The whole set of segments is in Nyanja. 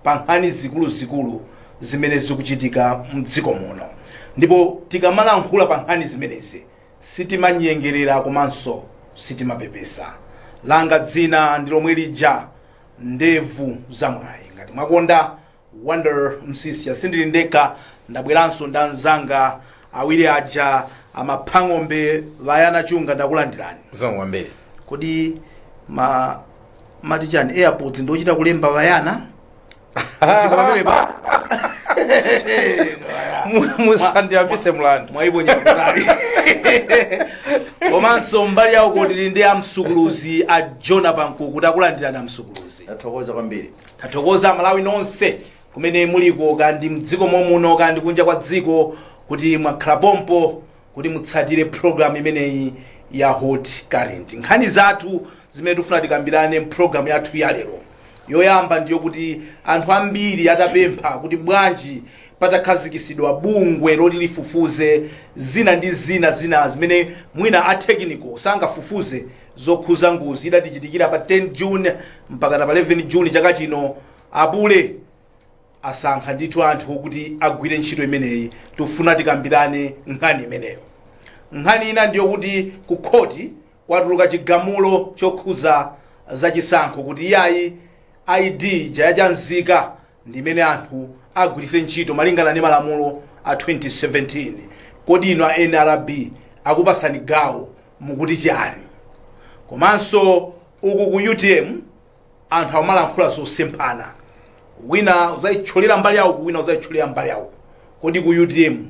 Pa nkhani zikuluzikulu zimene zikuchitika mdziko muno, ndipo tikamalankhula pa nkhani zimenezi sitimanyengerera komanso sitimapepesa. Langa dzina ndi lomwe lija, Ndevu za Mwayi, ngati mwakonda, Wonder Msisya. Sindili ndekha, ndabweranso ndi anzanga awiri aja, Amaphang'ombe Vayana Chunga. Ndakulandirani. Zikomo kwambiri. Kodi ma mati chani, AirPods ndochita kulemba Vayana? Fika pamenepa. Musandiyambise mlandu. Mwayiponya kutali. Komanso mbali yawo tili ndi amsukuluzi a Jona Pankuku. Takulandirani, amsukuluzi. Tathokoza kwambiri. Tathokoza Malawi nonse kumene muliko, kandi mdziko momuno kandi kunja kwa dziko, kuti mwakhala pompo kuti mutsatire program imeneyi ya Hot Current. Nkhani zathu zimene tifuna tikambirane mpulogalamu yathu ya lero, yoyamba ndiyo kuti anthu ambiri atapempha kuti bwanji patakhazikisidwa bungwe loti lifufuze zina ndi zina zina zimene mwina a technical sangafufuze, zokhuza ngozi idatichitikira pa 10 June mpaka pa 11 June chaka chino, apule asankha ndithu anthu kuti agwire ntchito imeneyi. Tifuna tikambirane nkhani imeneyo. Nkhani ina ndiyo kuti ku khoti kwatuluka chigamulo chokhuza zachisankho, kuti iyayi, ID jayachanzika ndimene anthu agwiritse ntchito malingana ndi malamulo a 2017. Kodi ino a NRB akupasani gawo, mukuti chani? Komanso uku ku UTM anthu amalankhula zosemphana, wina uzayitchulira mbali yawo, wina uzayitchulira mbali yawo. Kodi ku UTM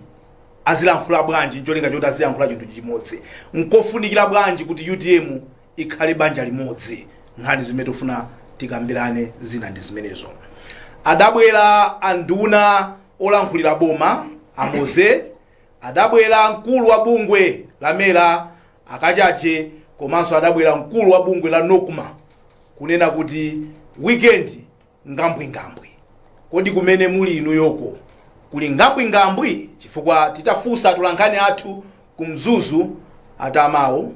azilankhula bwanji ncholinga choti aziyankhula chinthu chimodzi? Nkofunikira bwanji kuti UTM ikhale banja limodzi? Nkhani zimene tifuna tikambirane zina ndi zimenezo. Adabwera anduna olankhulira boma amoze, adabwera mkulu wa bungwe la MERA akachache, komanso adabwera mkulu wa bungwe la NOCMA kunena kuti weekend ngambwingambwi. Kodi kumene muli inuyoko kuli ngambwingambwi? Chifukwa titafunsa atolankhani athu ku Mzuzu atamawo,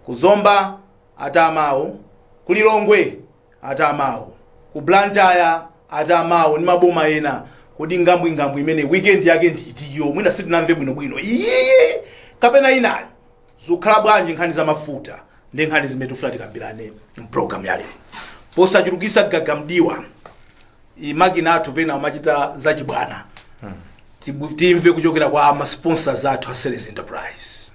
ku Zomba atamawo, ku Lilongwe atamawo, ku Blantyre atamawo ndi maboma ena, kodi ngambwingambwi imene weekend yake nditiyo? Mwina sitinamve bwinobwino, iyiyi kapena inayo, zikukhala bwanji nkhani za mafuta? Ndi nkhani zimene tifuna tikambirane mpulogalamu ya lero. Posachulukisa gagamdiwa, imakina athu pena umachita zachibwana. Timve kuchokera kwa ma sponsors athu a Selly's Enterprise.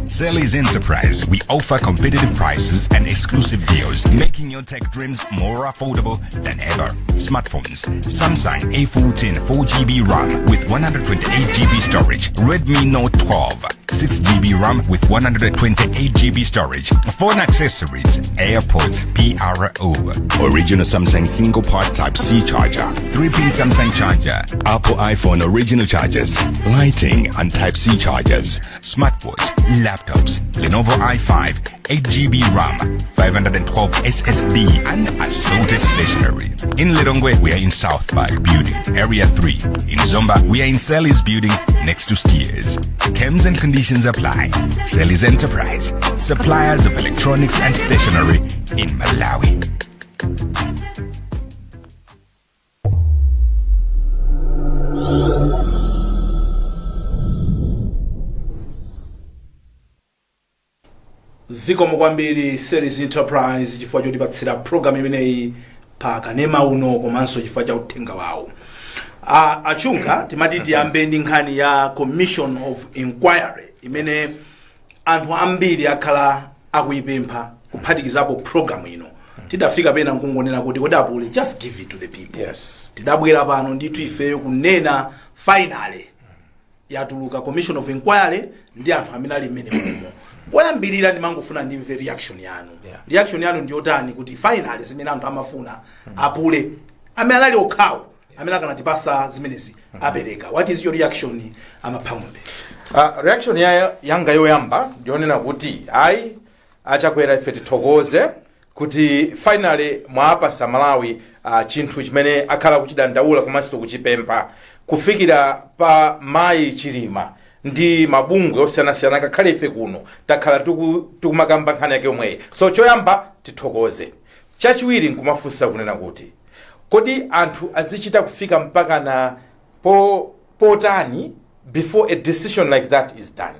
Selly's Enterprise. We offer competitive prices and exclusive deals, making your tech dreams more affordable than ever. Smartphones: Samsung A14 4 GB RAM with 128 GB storage, Redmi Note 12 6 GB RAM with 128 GB storage, phone accessories, AirPods PRO, original Samsung single port Type C charger, 3-pin Samsung charger, Apple iPhone original chargers, lighting and Type C chargers, smartwatch, laptops, Lenovo i5, 8 GB RAM, 512 SSD, and assorted stationery. In Lilongwe, we are in South Park Building, Area 3. In Zomba, we are in Sally's Building, next to Steers. Terms and conditions apply. Sally's Enterprise, suppliers of electronics and stationery in Malawi. Zikomo kwambiri, Selly's Enterprise, chifukwa chotipatsira program imeneyi pa kanema uno komanso chifukwa cha uthenga wawo. Achunga, timati tiyambe ndi nkhani ya commission of inquiry imene anthu ambiri akhala akuyipempha, kuphatikizapo program ino. Tidafika pena nkungonena kuti kodi apule, just give it to the people. Tidabwera pano ndithu ifeyo kunena, finally yatuluka commission of inquiry ndi anthu amene ali mmene mumo. Koyambirira ndimangofuna ndimve reaction yanu. Reaction yanu ndiyotani kuti finally zimene anthu amafuna, apule amene anali okhawo amene akanatipasa zimenezi apereka? What is your reaction, Amaphang'ombe? Reaction yanga yoyamba ndionena kuti ayi, achakwera, ife tithokoze kuti finally mwapasa Malawi chinthu chimene akhala kuchidandaula komanso kuchipempha kufikira pa mayi Chilima ndi mabungwe osiyanasiyana. Ngakhale ife kuno takhala tikumakamba nkhani yake yomweyi. So choyamba tithokoze. Chachiwiri nkumafunsa kunena kuti Kodi anthu azichita kufika mpaka na potani before a decision like that is done?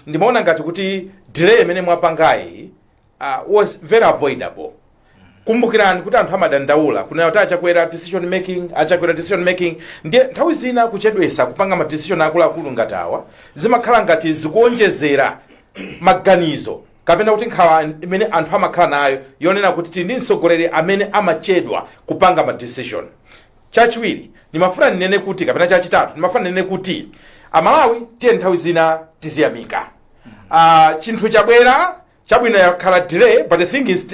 Ndimaona ngati kuti delay imene mwapangayi was very avoidable. Kumbukirani kuti anthu amadandaula kunena kuti achakwera decision making, achakwera decision making. Ndiye nthawi zina kuchedwesa kupanga ma decision akuluakulu ngati awa zimakhala ngati zikuonjezera maganizo kapena kuti nkhawa imene anthu amakhala nayo yonena kuti tili ndi mtsogoleri amene amachedwa kupanga ma decision. Chachiwiri ndimafuna ndinene kuti, kapena chachitatu, ndimafuna ndinene kuti Amalawi, tiye nthawi zina tiziyamika. Chinthu chabwera chabwino, yakhala delay, but the thing is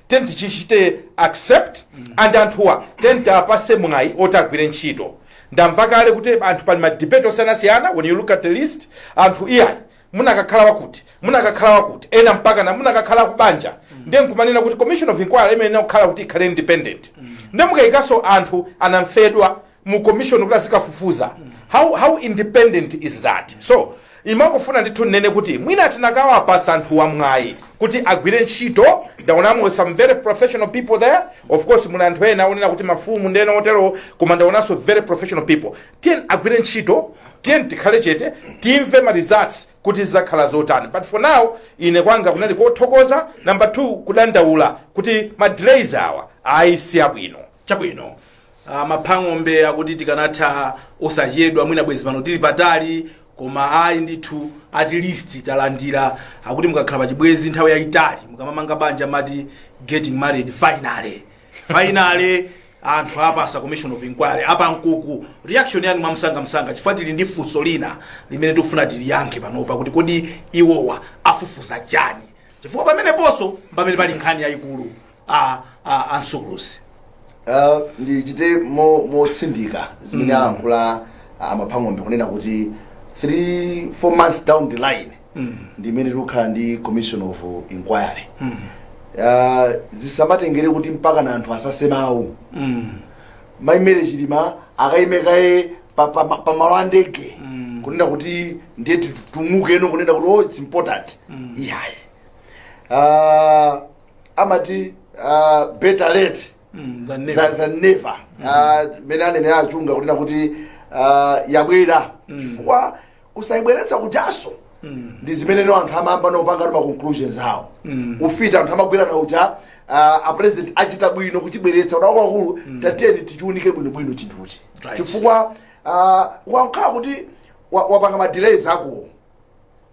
tenti tichite accept and anthuwa tenti apase mwayi oti agwire ntchito. Ndamva kale kuti anthu pali ma debate osiyanasiyana. When you look at the list, anthu, iyayi, munakakhala wakuti, munakakhala wakuti, ena mpaka na munakakhala kubanja. Ndiye nkumanena kuti commission of inquiry imene kukhala kuti ikhale independent, ndiye mukayikanso anthu anamfedwa mu commission kuti azikafufuza, how independent is that? So imangofuna ndithu nnene kuti mwina tinakawapasa anthu wamwayi kuti agwire ntchito. Ndaonamo some very professional people there. Of course muli anthu ena onena kuti mafumu ndena otero, koma ndaonanso very professional people. Tiye agwire ntchito, tiye tikhale chete, timve ma results kuti zidzakhala zotani. But for now, ine kwanga kunali kothokoza. Number two, kudandaula kuti ma delays awa ayi, si abwino. Chabwino. Maphang'ombe akuti tikanatha osachedwa, mwina bwezi pano tili patali, koma ayi ndithu, at least talandira. Akuti mukakhala pachibwezi nthawi yayitali, mukamamanga banja, mati getting married finally. Finally anthu apasa commission of inquiry apa. Nkuku, reaction yanu mwamsangamsanga, chifukwa tili ndi funso lina limene tikufuna tiliyankhe panopa, kuti kodi iwowa afufuza chani? Chifukwa pameneponso pamene pali nkhani yayikulu, a Msukuluzi. Ndichite motsindika zimene alankhula amaphang'ombe, kunena kuti 3 4 months down the line ndi imene tikukhala ndi commission of inquiry. Zisamatengere kuti mpaka na anthu asase mawu. Maimere Chilima akayimekaye pa malo a ndege kunena kuti ndiye titumukeno, kunena kuti, "Oh, it's important." Iyayi. Amati better late than never. Than never. Mene anenera achunga kunena kuti yabwera, chifukwa kusayibweretsa kujaso ndi zimene no anthu amayamba nopanga ma conclusions awo. Ufita anthu amagwera na uja. A president achita bwino kuchibweretsa kuti akuluakulu, tatiyeni tichiunike bwinobwino chinthuchi, chifukwa wankhala kuti wapanga ma delays akowo,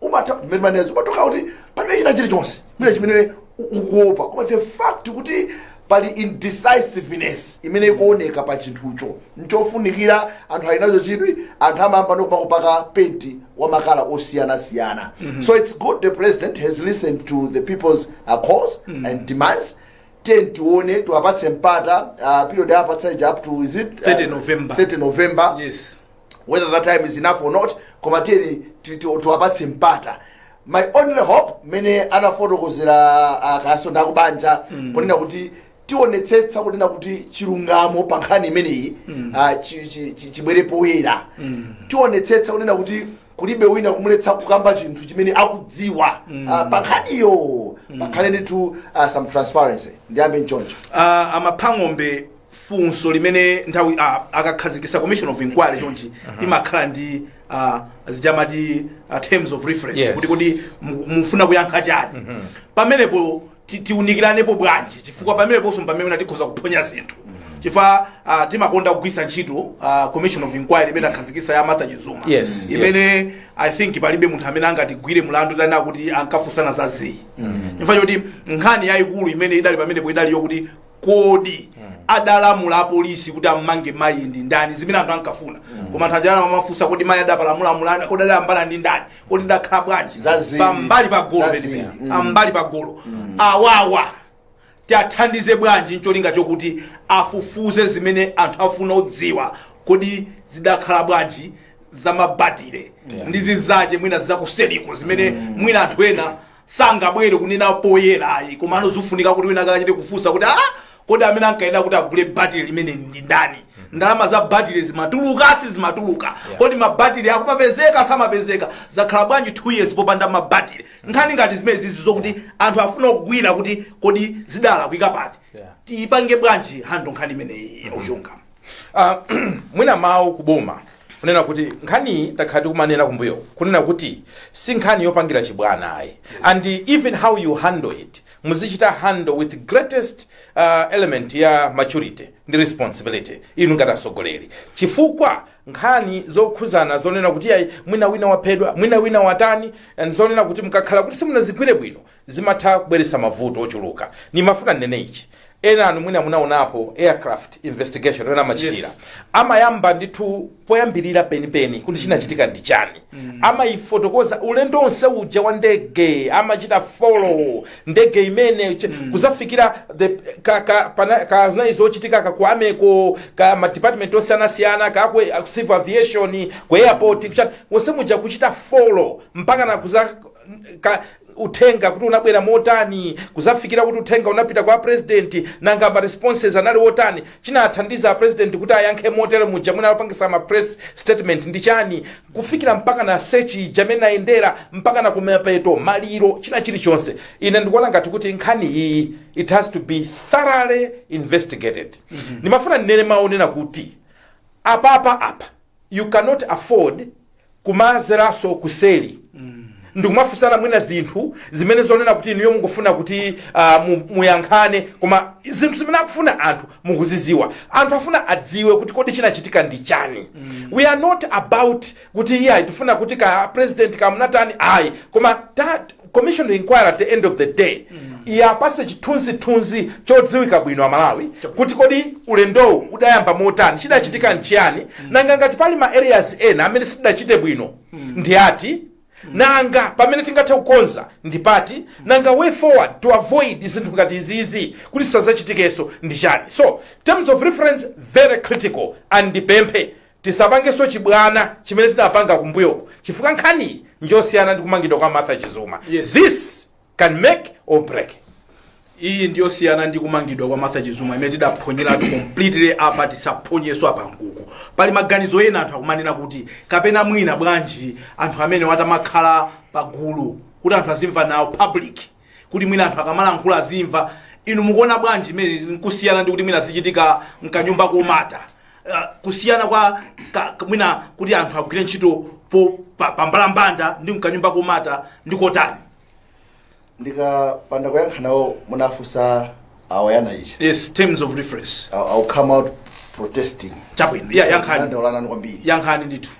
umata mmene manezo umatoka kuti palibe china chilichonse mwina chimene ukuopa, koma the fact kuti pali indecisiveness imene ikuoneka pa chinthucho, nchofunikira anthu ali nacho chidwi, anthu amayamba nokupakupaka penti wa ma colour osiyanasiyana. So it's good the president has listened to the people's calls and demands. Tiye tione, tiwapatse mpata. Period apatsa ija up to, is it 30 November. 30 November. Yes. Whether that time is enough or not, koma tiyeni tiwapatse mpata. My only hope, mene anafotokozera akasonda akubanja, kunena kuti tionetsetsa kunena kuti chilungamo pa nkhani imeneyi chibwere poyera. Tionetsetsa kunena kuti kulibe wina kumuletsa kukamba chinthu chimene akudziwa pa nkhaniyo. Pakhale ndithu some transparency. Ndiyambe nchoncho. Amaphang'ombe, funso limene nthawi akakhazikisa commission of inquiry chonchi, imakhala ndi zijamati terms of reference, kuti kodi mufuna kuyankha chani pamenepo? Tiunikiranepo bwanji? Chifukwa pameneponso pamene tikhoza kuphonya zinthu, chifukwa timakonda kugwisa ntchito commission of inquiry imene akhazikisa ya Martha Chizuma, imene I think palibe munthu amene angatigwire mulandu tanena kuti ankafunsana za zii, chifukwa choti nkhani yayikulu imene idali pamenepo idali yokuti kodi adalamula apolisi kuti ammange mayi ndi ndani, zimene anthu ankafuna. Koma anthu ajala amafunsa, kodi mayi adapalamula mulani? Kodi adayambana ndi ndani? Kodi zidakhala bwanji? Zaziri. Pambali pa golo Zaziri. penipeni, ambali pa golo awawa tiathandize bwanji ncholinga chokuti afufuze zimene anthu afuna kudziwa? Kodi zidakhala bwanji zamabatire ndi zizache mwina zakuseriko, zimene mwina anthu ena sangabwere kunena poyera ayi, komano zifunika kuti wina akachite kufunsa kuti, ah, kodi amene ankayenera kuti agule batire limene ndi ndani? Ndalama za batire zimatuluka, sizimatuluka? Kodi mabatire akumapezeka, samapezeka? Zakhala bwanji 2 years popanda mabatire? Nkhani ngati zimene zizi zokuti anthu afuna kugwira kuti kodi zidalakwika pati. Tiyipange bwanji handle nkhani imeneyi, Uchunga? Mwina mawu kuboma, kunena kuti nkhaniyi takhala tikumanena kumbuyo kunena kuti si nkhani yopangira chibwana ayi, and even how you handle it, muzichita handle with greatest element ya maturity ndi responsibility inu ngati atsogoleri, chifukwa nkhani zokhuzana zonena kuti ayi, mwina wina waphedwa, mwina wina watani, and zonena kuti mukakhala kuti simunazigwire bwino zimatha kubweretsa mavuto ochuluka. Nimafuna ndinene ichi: ena anu mwina munaonapo aircraft investigation ena amachitira. Amayamba ndithu poyambirira penipeni kuti chinachitika ndi chani. Amayifotokoza ulendo onse uja wa ndege, amachita follow ndege imene kuzafikira the ka, ka, pana, ka zinali zochitika kakwameko ka ma department osiyanasiyana, ka ku civil aviation, ku airport, kucha wonse muja kuchita follow mpaka na kuza ka, uthenga kuti unabwera motani, kuzafikira kuti uthenga unapita kwa president, nanga ma responses anali otani, chinathandiza a president kuti ayankhe motere muja mwina apangisa ma press statement ndi chani, kufikira mpaka na search jamene ayendera mpaka na kumapeto, maliro, china chilichonse. Ine ndikuona ngati kuti nkhani iyi, it has to be thoroughly investigated. Ndimafuna ndinene maonena kuti apapa apa you cannot afford kumazeranso kuseli ndikumafunsana mwina zinthu zimene zonena kuti inuyo mungofuna kuti muyankhane, koma zinthu zimene akufuna anthu mukuziziwa. Anthu afuna adziwe kuti kodi chinachitika ndi chani. We are not about kuti iyayi, tifuna kuti ka president kamunatani, ayi, koma ta commission of inquiry at the end of the day iyapase chithunzithunzi chodziwika bwino Amalawi kuti kodi ulendowu udayamba motani, chidachitika nchiyani, nanga ngati pali ma areas ena amene sidachite bwino ndi ati, nanga pamene tingathe kukonza ndi pati, nanga way forward to avoid zinthu ngati izizi kuti zisazachitikenso ndi chani. So terms of reference, very critical, and ndipemphe tisapangenso chibwana chimene tinapanga kumbuyoko, chifukwa nkhaniyi njosiyana ndi kumangidwa kwa Martha Chizuma. This can make or break. Iyi ndiyosiyana ndi kumangidwa kwa Martha Chizuma imene tidaphonyeratu completely. Apa tisaphonyeso apa nkuku. Pali maganizo ena anthu akumanena kuti kapena mwina bwanji anthu amene watamakhala pagulu kuti anthu azimva nawo public, kuti mwina anthu akamalankhula azimva. Inu mukuona bwanji imene nkusiyana ndi kuti mwina zichitika mkanyumba komata? Kusiyana kwa mwina kuti anthu agwire ntchito po pambalambanda ndi mkanyumba komata ndi kotani? Ndikapanda kuyankha nawo munafunsa awayana ichi. Yes, terms of reference. I'll come out protesting. Chabwino, yeah, yankhani. Dandaulana kwambiri. Yankhani ndithu.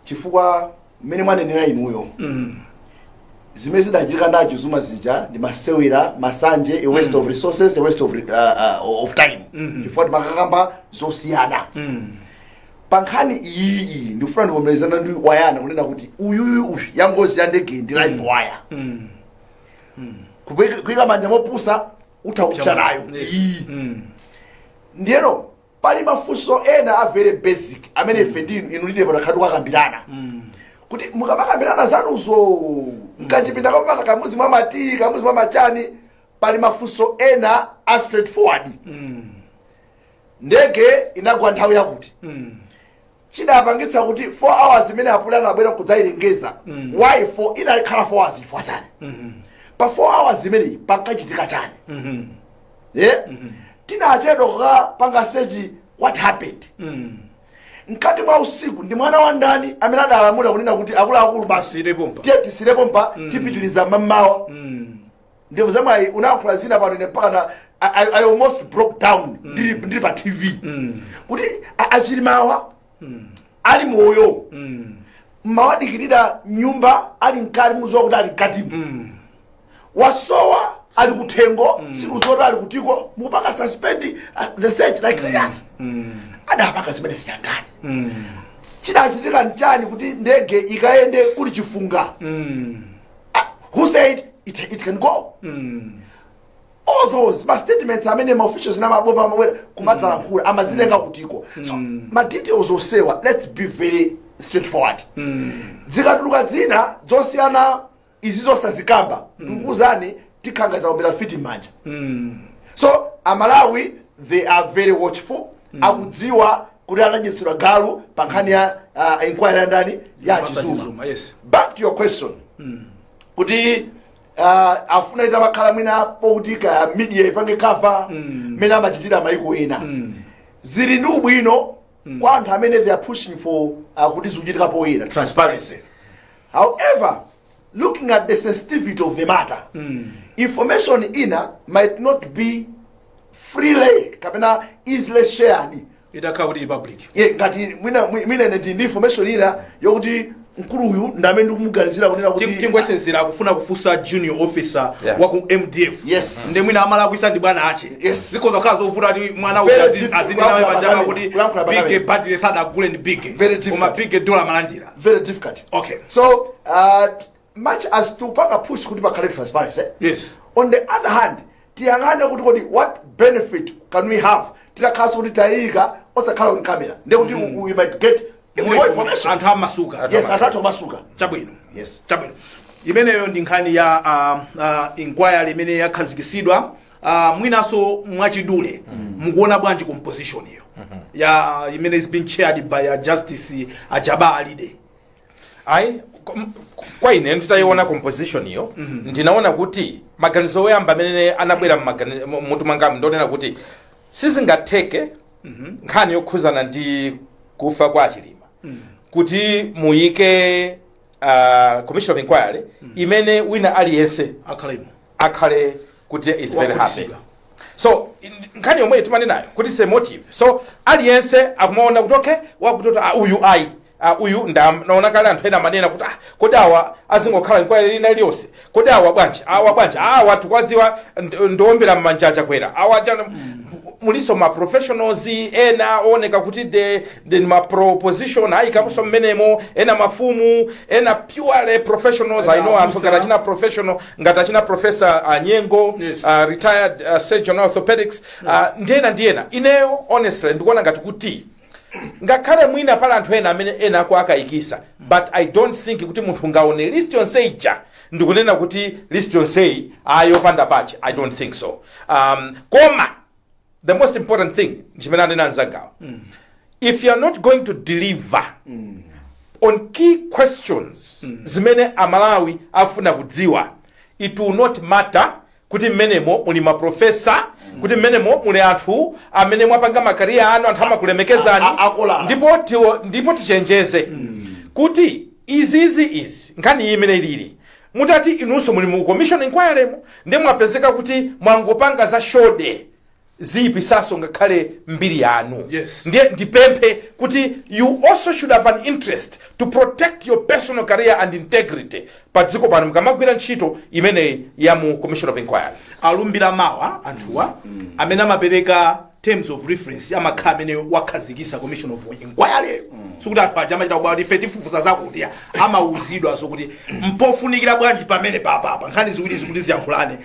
Chifukwa mmene mwanenera inuyo, zimene zidachitika ndi Achizuma zija ndi masewera, masanje, a waste of resources, a waste of time, chifukwa timakakamba zosiyana. Pa nkhani iyi ndikufuna ndivomerezana ndi Wayana kunena kuti uyuyu uyu ya ngozi ya ndege ndi live wire. Kuyika manja mopusa utha kupsa nayo. Iyi ndiyeno pali mafunso ena a very basic amene ife ndinu inu lile pano khati kukambirana kuti mukamakambirana zanuzo mkachipinda kamata kamuzi mwa mati kamuzi mwa machani, pali mafunso ena a straightforward. Ndege inagwa nthawi yakuti, chidapangitsa kuti 4 hours imene apulana abwera kudzayilengeza, why 4? Inakhala 4 hours chifukwa chani? Pa 4 hours imeneyi pankachitika chani? Yeah, tinachedwa kukapanga search. What happened mkati mwa usiku? Ndi mwana wa ndani amene adalamula kunena kuti akuluakulu, basi, Tisire pompa. tiye tisire pompa, tipitiliza mammawa? Ndibvu zamwayi unayankhula zina pano, ine mpaka na I almost broke down ndili pa TV kuti achilimawa ali moyo, mmawadikirira nyumba ali mkati, muziwa kuti ali mkatimo, wasowa, ali kuthengo, sikudziwa kuti ali kutiko, mukupanga suspend the search. Like, serious, adapanga zimene zichangani? Chidachitika nchani kuti ndege ikayende kuli chifunga? Who said it can go? All those ma statements amene ma officials na maboma amabwera kumadzalankhula amazitenga kutiko? So ma details osewa, let's be very straightforward. Zikatuluka dzina zosiyana izi zosazikamba, ndikukuuzani, tikhanga taombera fiti m'manja. So Amalawi, they are very watchful. Akudziwa kuti anadyetsedwa galu pa nkhani ya inquiry ya ndani, ya Martha Chizuma. Chizuma, yes. Back to your question kuti Afuna ita makhala mwina pokuti ka media ipange cover mmene amachitira maiko ena. Zili ndi ubwino kwa anthu amene they are pushing for kuti zikuchitika poyera, transparency. However, looking at the sensitivity of the matter, information ina might not be freely kapena easily shared itakhala kuti public. Ye, ngati mwina ine ndili ndi information ina yokuti mkuluyu ndamene ndikumuganizira kunena kuti Tingwesezera akufuna kufunsa junior officer wa ku MDF. Ndi mwina amalakwisa ndi bwana ache. Zikhoza kukhala zovuta kuti mwana Very uyu difficult azinena kulankhula pachaka pa kuti kulankhula pa big kamera. battery sadagule ndi big. Very difficult. Koma big dola amalandira. Very difficult. So much as tupanga push kuti pakhale transparency, on the other hand tiyang'ane kuti kodi what benefit can we have titakhalanso kuti tayika osakhala on camera, ndiye kuti we might get even more information. Anthu amasuka. Yes, anthu athu amasuka. Chabwino. Yes. Chabwino, imeneyo ndi nkhani ya inquiry imene yakhazikisidwa. Mwinanso mwachidule, mukuona bwanji composition iyo ya imene is being chaired by Justice Jabbar Alide? Ayi, kwa ine nditayiona composition iyo, ndinaona kuti maganizo oyamba amene anabwera mutu mwangamu ndonena kuti sizingatheke nkhani yokhuzana ndi kufa kwa Achilima kuti muyike commission of inquiry imene wina aliyense akhalemo, akhale kuti is very happy. Wakhutitsidwa. So nkhani yomwe timanenayo kuti se motive, so aliyense akumaona kuti okay, wakuti uyu ayi, uyu ndaona kale anthu ena amanena kuti kodi awa azingokhala inquiry lina iliyonse? Kodi awa bwanji? Awa bwanji? Awa tikwaziwa ndiombera mmanja Achakwera awa muliso ma professionals ena ooneka kuti de ma proposition ayikaponso mmenemo, ena mafumu, ena purely professionals. Ena I know anthu abusa. ngati achina professional, ngati achina Professor Nyengo, retired surgeon orthopedics, ndiyena ndiyena. Ineyo honestly ndikuona ngati kuti ngakhale mwina pala anthu ena amene ena ako akayikisa, but I don't think kuti munthu ngaone list yonse ija ndikunena kuti list yonseyi ayopanda pache. I don't think so. Koma the most important thing chimene anena anzangawo, if you are not going to deliver on key questions zimene Amalawi afuna kudziwa, it will not matter kuti mmenemo muli maprofesa, kuti mmenemo muli anthu amene mwapanga ma career anu, anthu amakulemekezani. Akolala. Ndipo tichenjeze kuti izizi izi nkhani iyi imene ilili, mutati inunso muli mu commission inquiry mo ndi mwapezeka kuti mwangopanga za shode, ziyipisaso ngakhale mbiri yanu. Ndiye ndipemphe kuti you also should have an interest to protect your personal career and integrity pa dziko pano mukamagwira ntchito imeneyi ya mu commission of inquiry. Alumbira mawa anthuwa. Amene amapereka terms of reference amakhala amene wakhazikisa commission of inquiry. Sikuti anthu aja amachita kubwa kuti ife tifufuza zakuti, amauzidwa zokuti mpofunikira bwanji pamene papapa nkhani ziwiri zikuti ziyankhulane.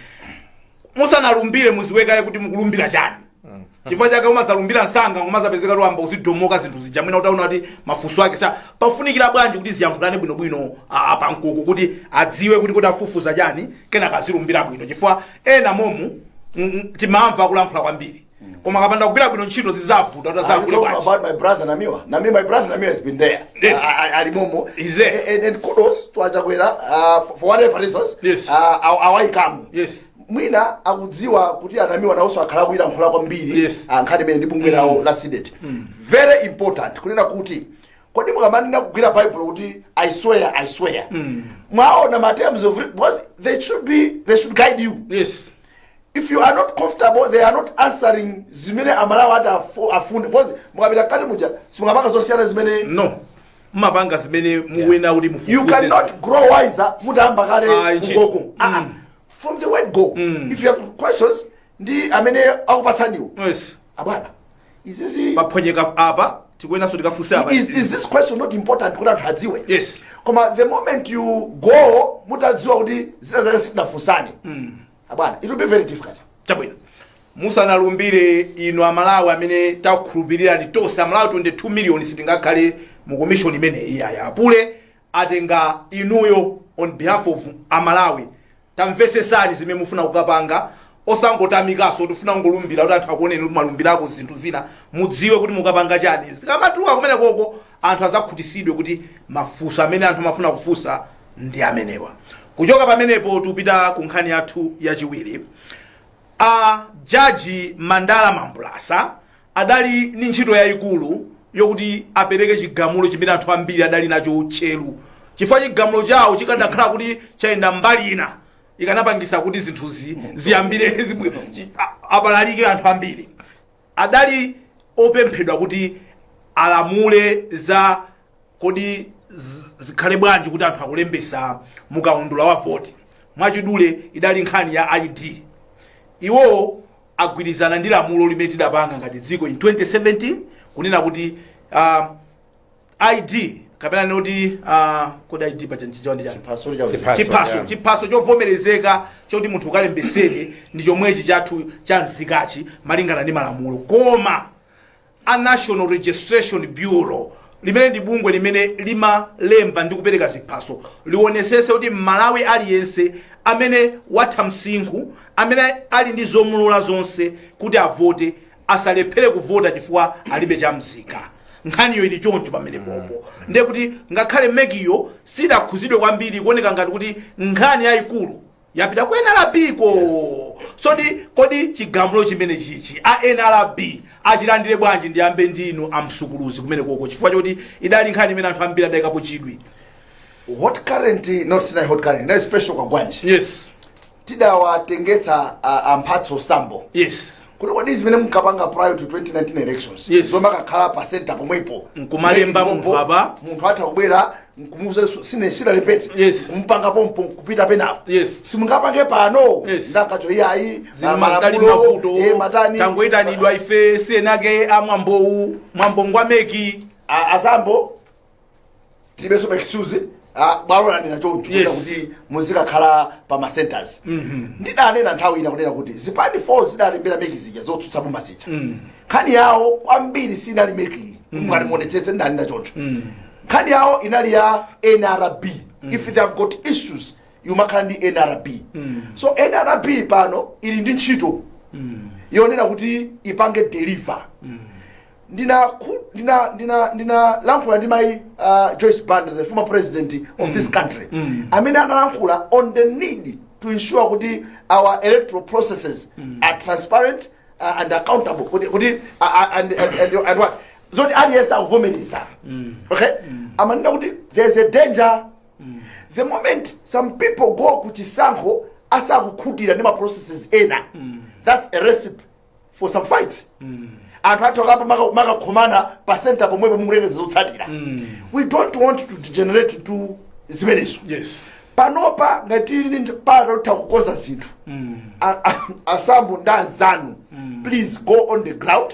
Musanalumbire muziwekaye kuti mukulumbira chani, chifukwa chake umazalumbira msanga ngomazapezeka kuti uzidomoka zinthu zija mwina utaona kuti mafunso ake sa pafunikira bwanji kuti ziyankhulane bwinobwino pamkuku kuti adziwe kuti afufuza chani, kenaka azilumbira bwino, chifukwa ena momu timamva akulankhula kwambiri, koma akapanda kugwira bwino ntchito zizavuta kuti Are you azayankhule talking bwanji. about my brother Namiwa? Namiwa, my brother Namiwa has been there. Yes. Alimomo. He's there. And kudos to Achakwera for whatever reasons. Awaikamu. Mwina akudziwa kuti anamiwa nawonso akhala akuyilankhula kwambiri. Nkhani imene ndi bungwe lawo la CDEDI. Very important kunena kuti kodi mukamanena kugwira Bible kuti "I swear, I swear," mwaona ma terms of, because they should guide you. If you are not comfortable, they are not answering zimene Amalawi ati afunde, because mukapita kati muja simukapanga zosiyana zimene No, mumapanga zimene muwena kuti mufufuze. You cannot grow wiser mutayamba kale Ah, ntchito. kungoko. Ah, ah. From the word go, if you have questions ndi amene akupatsaniwo, "Abwana, izizi paphonyeka apa, tikuyenanso tikafunse apa." Is this question not important kuti anthu adziwe? Koma the moment you go mutadziwa kuti zina zake sitinafunsane, abwana, it will be very difficult. Chabwino, musanalumbire inu Amalawi amene takukhulupirirani tonse, Amalawi 22 million, sitingakhale mu commission imeneyi iyaya. Apule atenga inuyo on behalf of Amalawi. Tamvesesani zimene mufuna kukapanga, osangotamikaso tifuna kungolumbira kuti anthu akuoneni kuti mwalumbirako zinthu zina. Mudziwe kuti mukapanga chani. Zikamatuluka kumene koko anthu azakhutisidwe kuti mafunso amene anthu amafuna kufunsa. Ndi amenewa. Kuchoka pamenepo tupita ku nkhani yathu yachiwiri. A Jaji Mandala Mambulasa adali ndi ntchito yayikulu yokuti apereke chigamulo chimene anthu ambiri adali nacho tcheru, chifukwa chigamulo chawo chikanakhala kuti chayenda mbali ina, ikanapangisa kuti zinthuzi ziyambire abalalike anthu ambiri. Adali opemphedwa kuti alamule za kodi zikhale bwanji kuti anthu akulembesa mukaundula wa voti. Mwachidule, idali nkhani ya ID. Iwowo agwirizana ndi lamulo limene tidapanga ngati dziko in 2017, kunena kuti ID kapena noti kodi ID paja nchichewa ndi chani? Chiphaso cha Chiphaso. Chiphaso. Yeah. Chiphaso chovomerezeka choti munthu ukalembesere ndi chomwechi chathu cha nzikachi malingana ndi malamulo. Koma a National Registration Bureau, limene ndi bungwe limene limalemba ndi kupereka ziphaso, lionesese kuti Mmalawi aliyense amene watha msinkhu, amene ali ndi zomulola zonse kuti avote, asalephere kuvota chifukwa alibe chamzika. Nkhaniyo ili choncho pamene popo. Ndiye kuti ngakhale MEC yo sidakhuzidwe kwambiri, kuoneka ngati kuti nkhani yayikulu yapita ku NRB ko. So ndi kodi chigamulo chimene chichi a NRB achilandire bwanji? Ndiyambe ndinu amsukuluzi kumene koko, chifukwa choti idali nkhani imene anthu ambiri adayikapo chidwi. Hot Current, not sinai Hot Current, inali Special Kwagwanji. Tidawatengetsa Amphatso Sambo kuti kodi zimene munkapanga prior to 2019 elections, zomwe akakhala pa center pomwepo, Nkumalemba munthu apa. Munthu atha kubwera nkumuuza, "Sine sidalembetse," kumpanga pompo nkupita penapo. Simungapange pano. Ndakacho iyayi. Zimadali mavuto. Matani. Tangoyitanidwa ife sienake amwambowu, mwambo ngwa MEC. Asambo tilibenso excuse. Bwalo lanena choncho kuti muzikakhala pa ma centers. Ndidanena nthawi ina kunena kuti zipani 4 zidalembera MEC zija, zotsutsa boma zija, nkhani yawo kwambiri sinali MEC. Mungati muonetsetse, ndidanena choncho, nkhani yawo inali ya NRB. If they have got issues, yumakhala ndi NRB. So NRB pano ili ndi ntchito yonena kuti ipange deliver. Ndina lankhula ndi mai Joyce Banda, the former president of this country, amene analankhula on the need to ensure kuti our electoral processes are transparent and accountable, kuti and what zoti aliyense akuvomereza. Okay, amanena kuti there's a danger the moment some people go ku chisankho asakukhutira ndi ma processes ena, that's a recipe for some fights. Anthu athu akapa makakhomana pa center pomwepo mukulengeza zotsatira. We don't want to degenerate to zimenezo. Panopa ngati tili ndi pata kutha kukonza zinthu, asambo ndi anzanu, please go on the ground.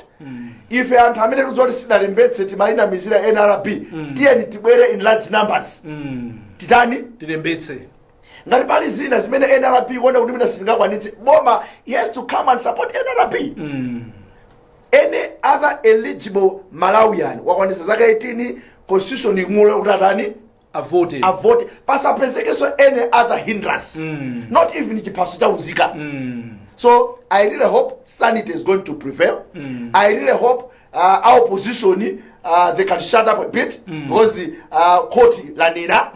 Ife anthu amene tikudziwa kuti sidalembetse, timayinamizira NRB, tiyeni tibwere in large numbers. Titani? Tilembetse. Ngati pali zina zimene NRB kuona kuti mina sindingakwanitse, boma he has to come and support NRB. Any other eligible Malawian wakwanitsa zaka 18, constitution ikumulola kuti atani? Avote. Avote. Pasapezekenso any other hindrance, not even chiphaso chaunzika. So I really hope sanity is going to prevail. I really hope our opposition, they can shut up a bit, because court lanena.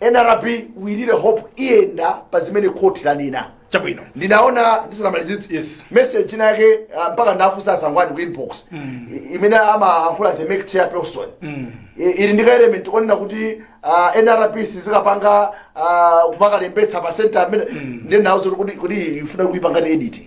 NRB, we really hope iyenda pa zimene court lanena. Chabwino. Ndinaona, ndisanamalizitse, message ina yake, mpaka ndafunsa asangwani ku inbox, imene amayankhula the MEC chairperson. Ili ndi ka element konena kuti NRB sizikapanga kumakalembetsa pa center amene. Ndiye nawuza kuti ifuna kuipanga ni edit,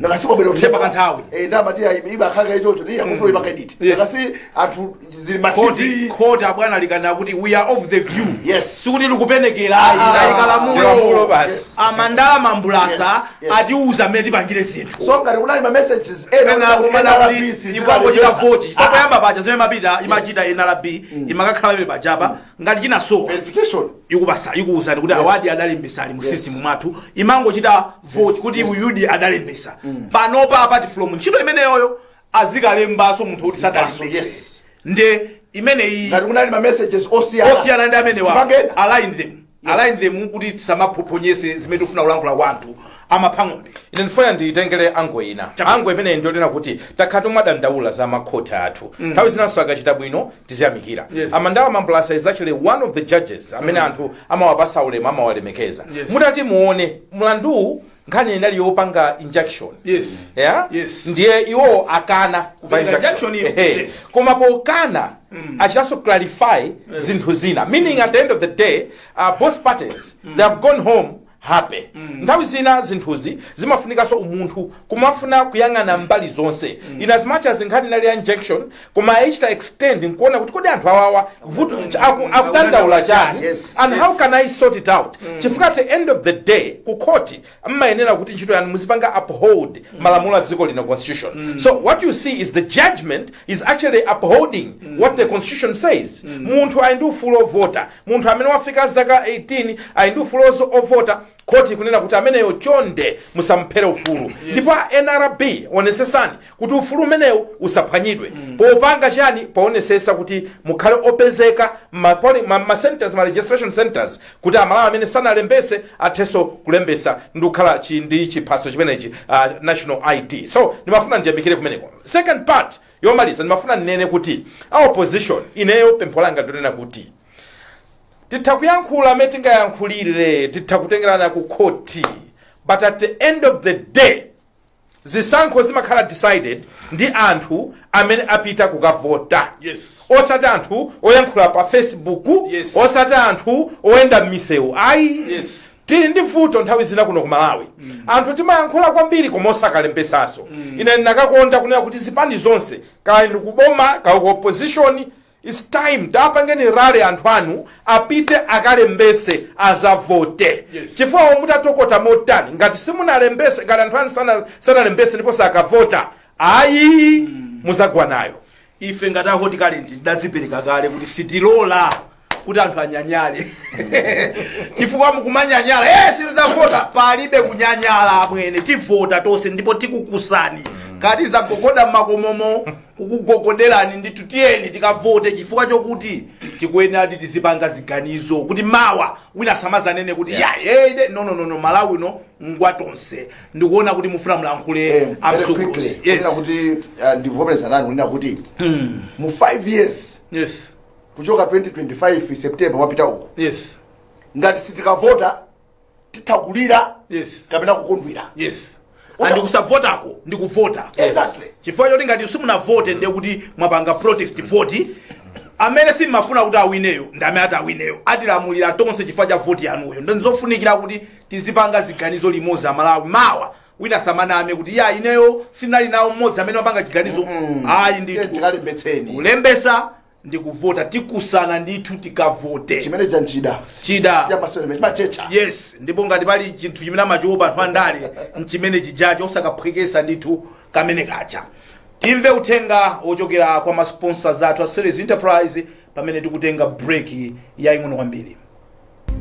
nakasikwabwera. Kuchepa kanthawi. Ndamati ibakhaka ichocho ndi yakufuna kuipanga edit. Nakasi anthu zili ma Koti TV. Koti abwana likana kuti we are of the view. Sikuti likupenekera ayi. Ah. Lamulo Lamulo. basi. Amandala Mambulasa Yes. atiuza mmene tipangire zinthu. So ngati kunali ma messages ena Pena kuti kumana NRB kuti sizikapanga. ikangochita voti, chifukwa poyamba paja zimene mapita imachita NRB, imakakhala pamene pajapa ngati chinasowa, verification. Ikupasa, ikuwuzani kuti awadi adalembesa, ali mu system mwathu. Imangochita vote kuti uyudi adalembesa. Panopa, apart from ntchito imeneyoyo, azikalembaso munthu kuti sadalembese. Nde imeneyi Ngati kunali ma messages osiyana osiyana ndi amenewa, Tipangena. align them. Align them kuti tisamaphophonyese zimene tikufuna kulankhula kwa anthu amaphang'ombe. Ine ndifuna nditengere angle ina. Angle imeneyi ndiyonena kuti takhala timadandaula za makhoti athu. Nthawi zinanso akachita bwino tiziyamikira. A Mandala Mambulasa is actually one of the judges amene anthu amawapasa ulemu, amawalemekeza. Mutati muone mlanduwu, nkhani inali yopanga injunction. Yeah? Yes. Ndiye iwo akana za Kupereka injunction. injunction iyo. Ehe. Koma pokana achitanso clarify zinthu zina, meaning at the end of the day both parties, they have gone home happy. Nthawi zina zinthuzi zimafunikanso umunthu, kumafuna kuyang'ana mbali zonse. In as much as nkhani inali ya injunction, koma ayichita extend nkuona kuti kodi anthu awawa vuto akudandaula chani and how can I sort it out? Chifukwa at the end of the day ku court mmayenera kuti ntchito yanu muzipanga uphold malamulo a dziko lino, constitution. So what you see is the judgment is actually upholding what the constitution says. Munthu ali ndi ufulu ovota. Munthu amene wafika zaka 18 ali ndi ufulu ovota. Khoti ikunena kuti ameneyo chonde musamphere ufulu. Ndipo a NRB, onesesani kuti ufulu umenewu usaphwanyidwe. Popanga chani? Poonetsetsa kuti mukhale opezeka ma centers, ma registration centers, kuti Amalawi amene sanalembese athenso kulembesa ndi kukhala ndi chiphaso chimenechi, national ID. So ndimafuna ndiyamikire kumeneko. Second part yomaliza, ndimafuna ndinene kuti a opposition, ineyo pempho langa ndinena kuti titha kuyankhula amene tingayankhulire, titha kutengerana ku khoti, but at the end of the day zisankho zimakhala decided ndi anthu amene apita kukavota, osati anthu oyankhula pa Facebook, osati anthu oyenda m'misewu, ayi. Tili ndi vuto nthawi zina kuno ku Malawi, anthu timayankhula kwambiri koma osakalembesaso. Ine ndinakakonda kunena kuti zipani zonse, kaya ndi kuboma kaya ku opposition, it's time tapangeni rally anthu anu apite akalembese, azavote. Chifukwa mutatokota motani, ngati simunalembese, ngati anthu anu sanalembese ndipo sakavota, ayi, muzagwa nayo. Ife ngati a Hot Current tidazipereka kale kuti sitilola kuti anthu anyanyale, chifukwa mukumanyanyala, sinzavota. Palibe kunyanyala amwene, tivota tonse ndipo tikukusani kati zagogoda mmakomomo, kukugogoderani ndithu. Tiyeni tikavote, chifukwa chokuti tikuyenera kuti tizipanga ziganizo kuti mawa wina samazanene kuti ya ine no, no, no, no. Malawi no ngwa tonse. Ndikuona kuti mufuna mlankhule. Very Amsukuluzi. quickly, kunena kuti ndivomereza nanu kunena kuti mu 5 years kuchoka 2025 September wapita uku, ngati sitikavota titha kulira kapena kukondwera. And kusavotako ndi kuvota. Chifukwa choti ngati simunavote, ndiye kuti mwapanga protest vote. Amene simmafuna kuti awineyo ndi amene ati awineyo, atilamulira tonse chifukwa cha voti yanuyo. Ndizofunikira kuti tizipanga ziganizo limodzi Amalawi. Mawa wina samaname kuti ya, ineyo sinali nawo mmodzi amene wapanga chiganizo, ayi ndithu. Tikalembetseni. Kulembesa ndi kuvota, tikusana ndithu tikavote. Chimene chanchida. Chida. Sichamasewera, chimachecha. Yes, ndipo ngati pali chinthu chimene amachiopa anthu andale, nchimene chijacho, osakaphwekesa ndithu kamene kacha. Timve uthenga wochokera kwa ma sponsors athu a Selly's Enterprise pamene tikutenga break yaying'ono kwambiri.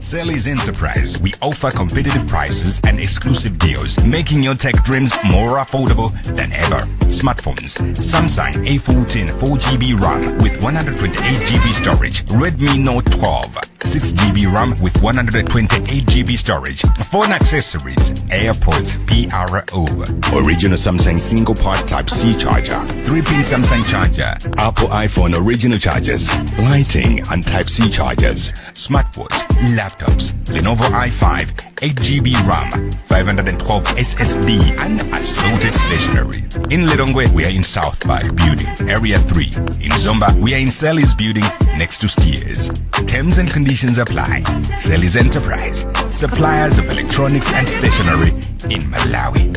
Selly's Enterprise, we offer competitive prices and exclusive deals, making your tech dreams more affordable than ever. Smartphones, Samsung A14 4GB RAM with 128GB storage, Redmi Note 12, 6GB RAM with 128GB storage, phone accessories, AirPods PRO, original Samsung single port Type C charger, 3-pin Samsung charger, Apple iPhone original chargers, lighting and Type C chargers, smartwatch, laptops, Lenovo i5, 8GB RAM, 512 SSD, and assorted stationery. In Lilongwe, we are in South Park Building, Area 3. In Zomba, we are in Selly's Building, next to Steers. Terms and conditions apply. Selly's Enterprise, suppliers of electronics and stationery in Malawi.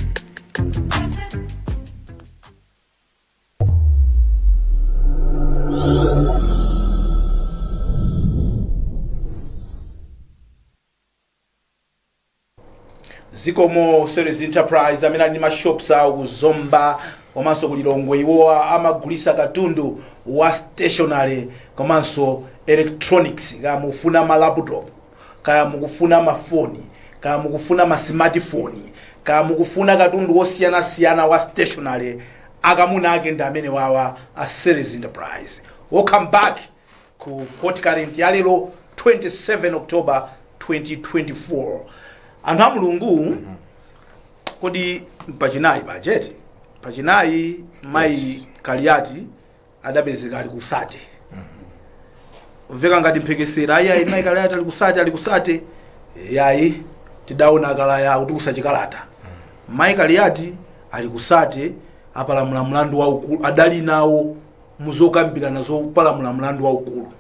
Zikomo Selly's Enterprise, amene ali ndi ma shops awo ku Zomba komanso ku Lilongwe. Iwowa amagulisa katundu wa stationery komanso electronics. Kaya mukufuna ma laptop, kaya mukufuna mafoni, kaya mukufuna ma smartphone, kaya mukufuna katundu wosiyanasiyana wa stationery, akamuna ake ndi amene wawa a Selly's Enterprise. Welcome back ku Hot Current ya lero, 27 October. 2024. Anthu a Mulungu, kodi pachinayi pachete pachinayi mayi Kaliati adapezeka ali kusate, mveka ngati mphekesera, ayi, mayi Kaliati ali kusate, ali kusate. Yayi, tidaona akalaya akutulusa chikalata, mayi Kaliati ali kusate, apalamula mlandu waukulu, adali nawo muzokambirana zopalamula mlandu waukulu.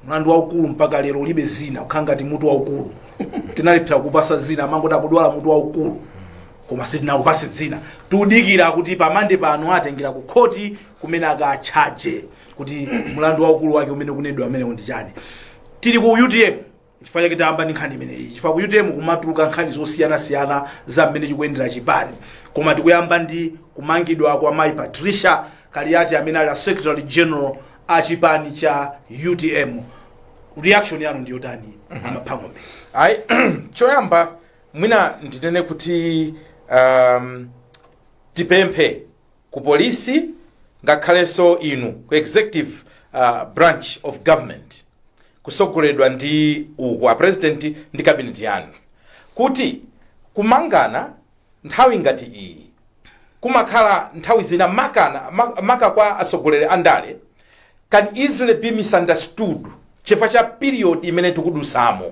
Mlandu waukulu mpaka lero ulibe zina, kukhala ngati mutu waukulu. Tinalephera kupasa zina, amangoti akudwala mutu waukulu, koma sitinakupase zina. Tikudikira kuti pamande pano atengera ku khoti kumene akatchaje kuti mlandu waukulu wake umene kunedwa amenewo ndi chani. Tili ku UTM, chifukwa chake tayamba ndi nkhani imeneyi, chifukwa ku UTM kumatuluka nkhani zosiyanasiyana za mmene chikuyendera chipani. Koma tikuyamba ndi kumangidwa kwa mayi Patricia Kaliati amene ali a secretary general a chipani cha UTM. Reaction yanu ndiyotani, Amaphang'ombe? Ayi, choyamba mwina ndinene kuti tipemphe ku polisi, ngakhalenso inu ku executive branch of government, kusogoledwa ndi uku a president ndi cabinet yanu, kuti kumangana nthawi ngati iyi kumakhala nthawi zina makana maka kwa atsogoleri a ndale can easily be misunderstood chifukwa cha period imene tikudusamo,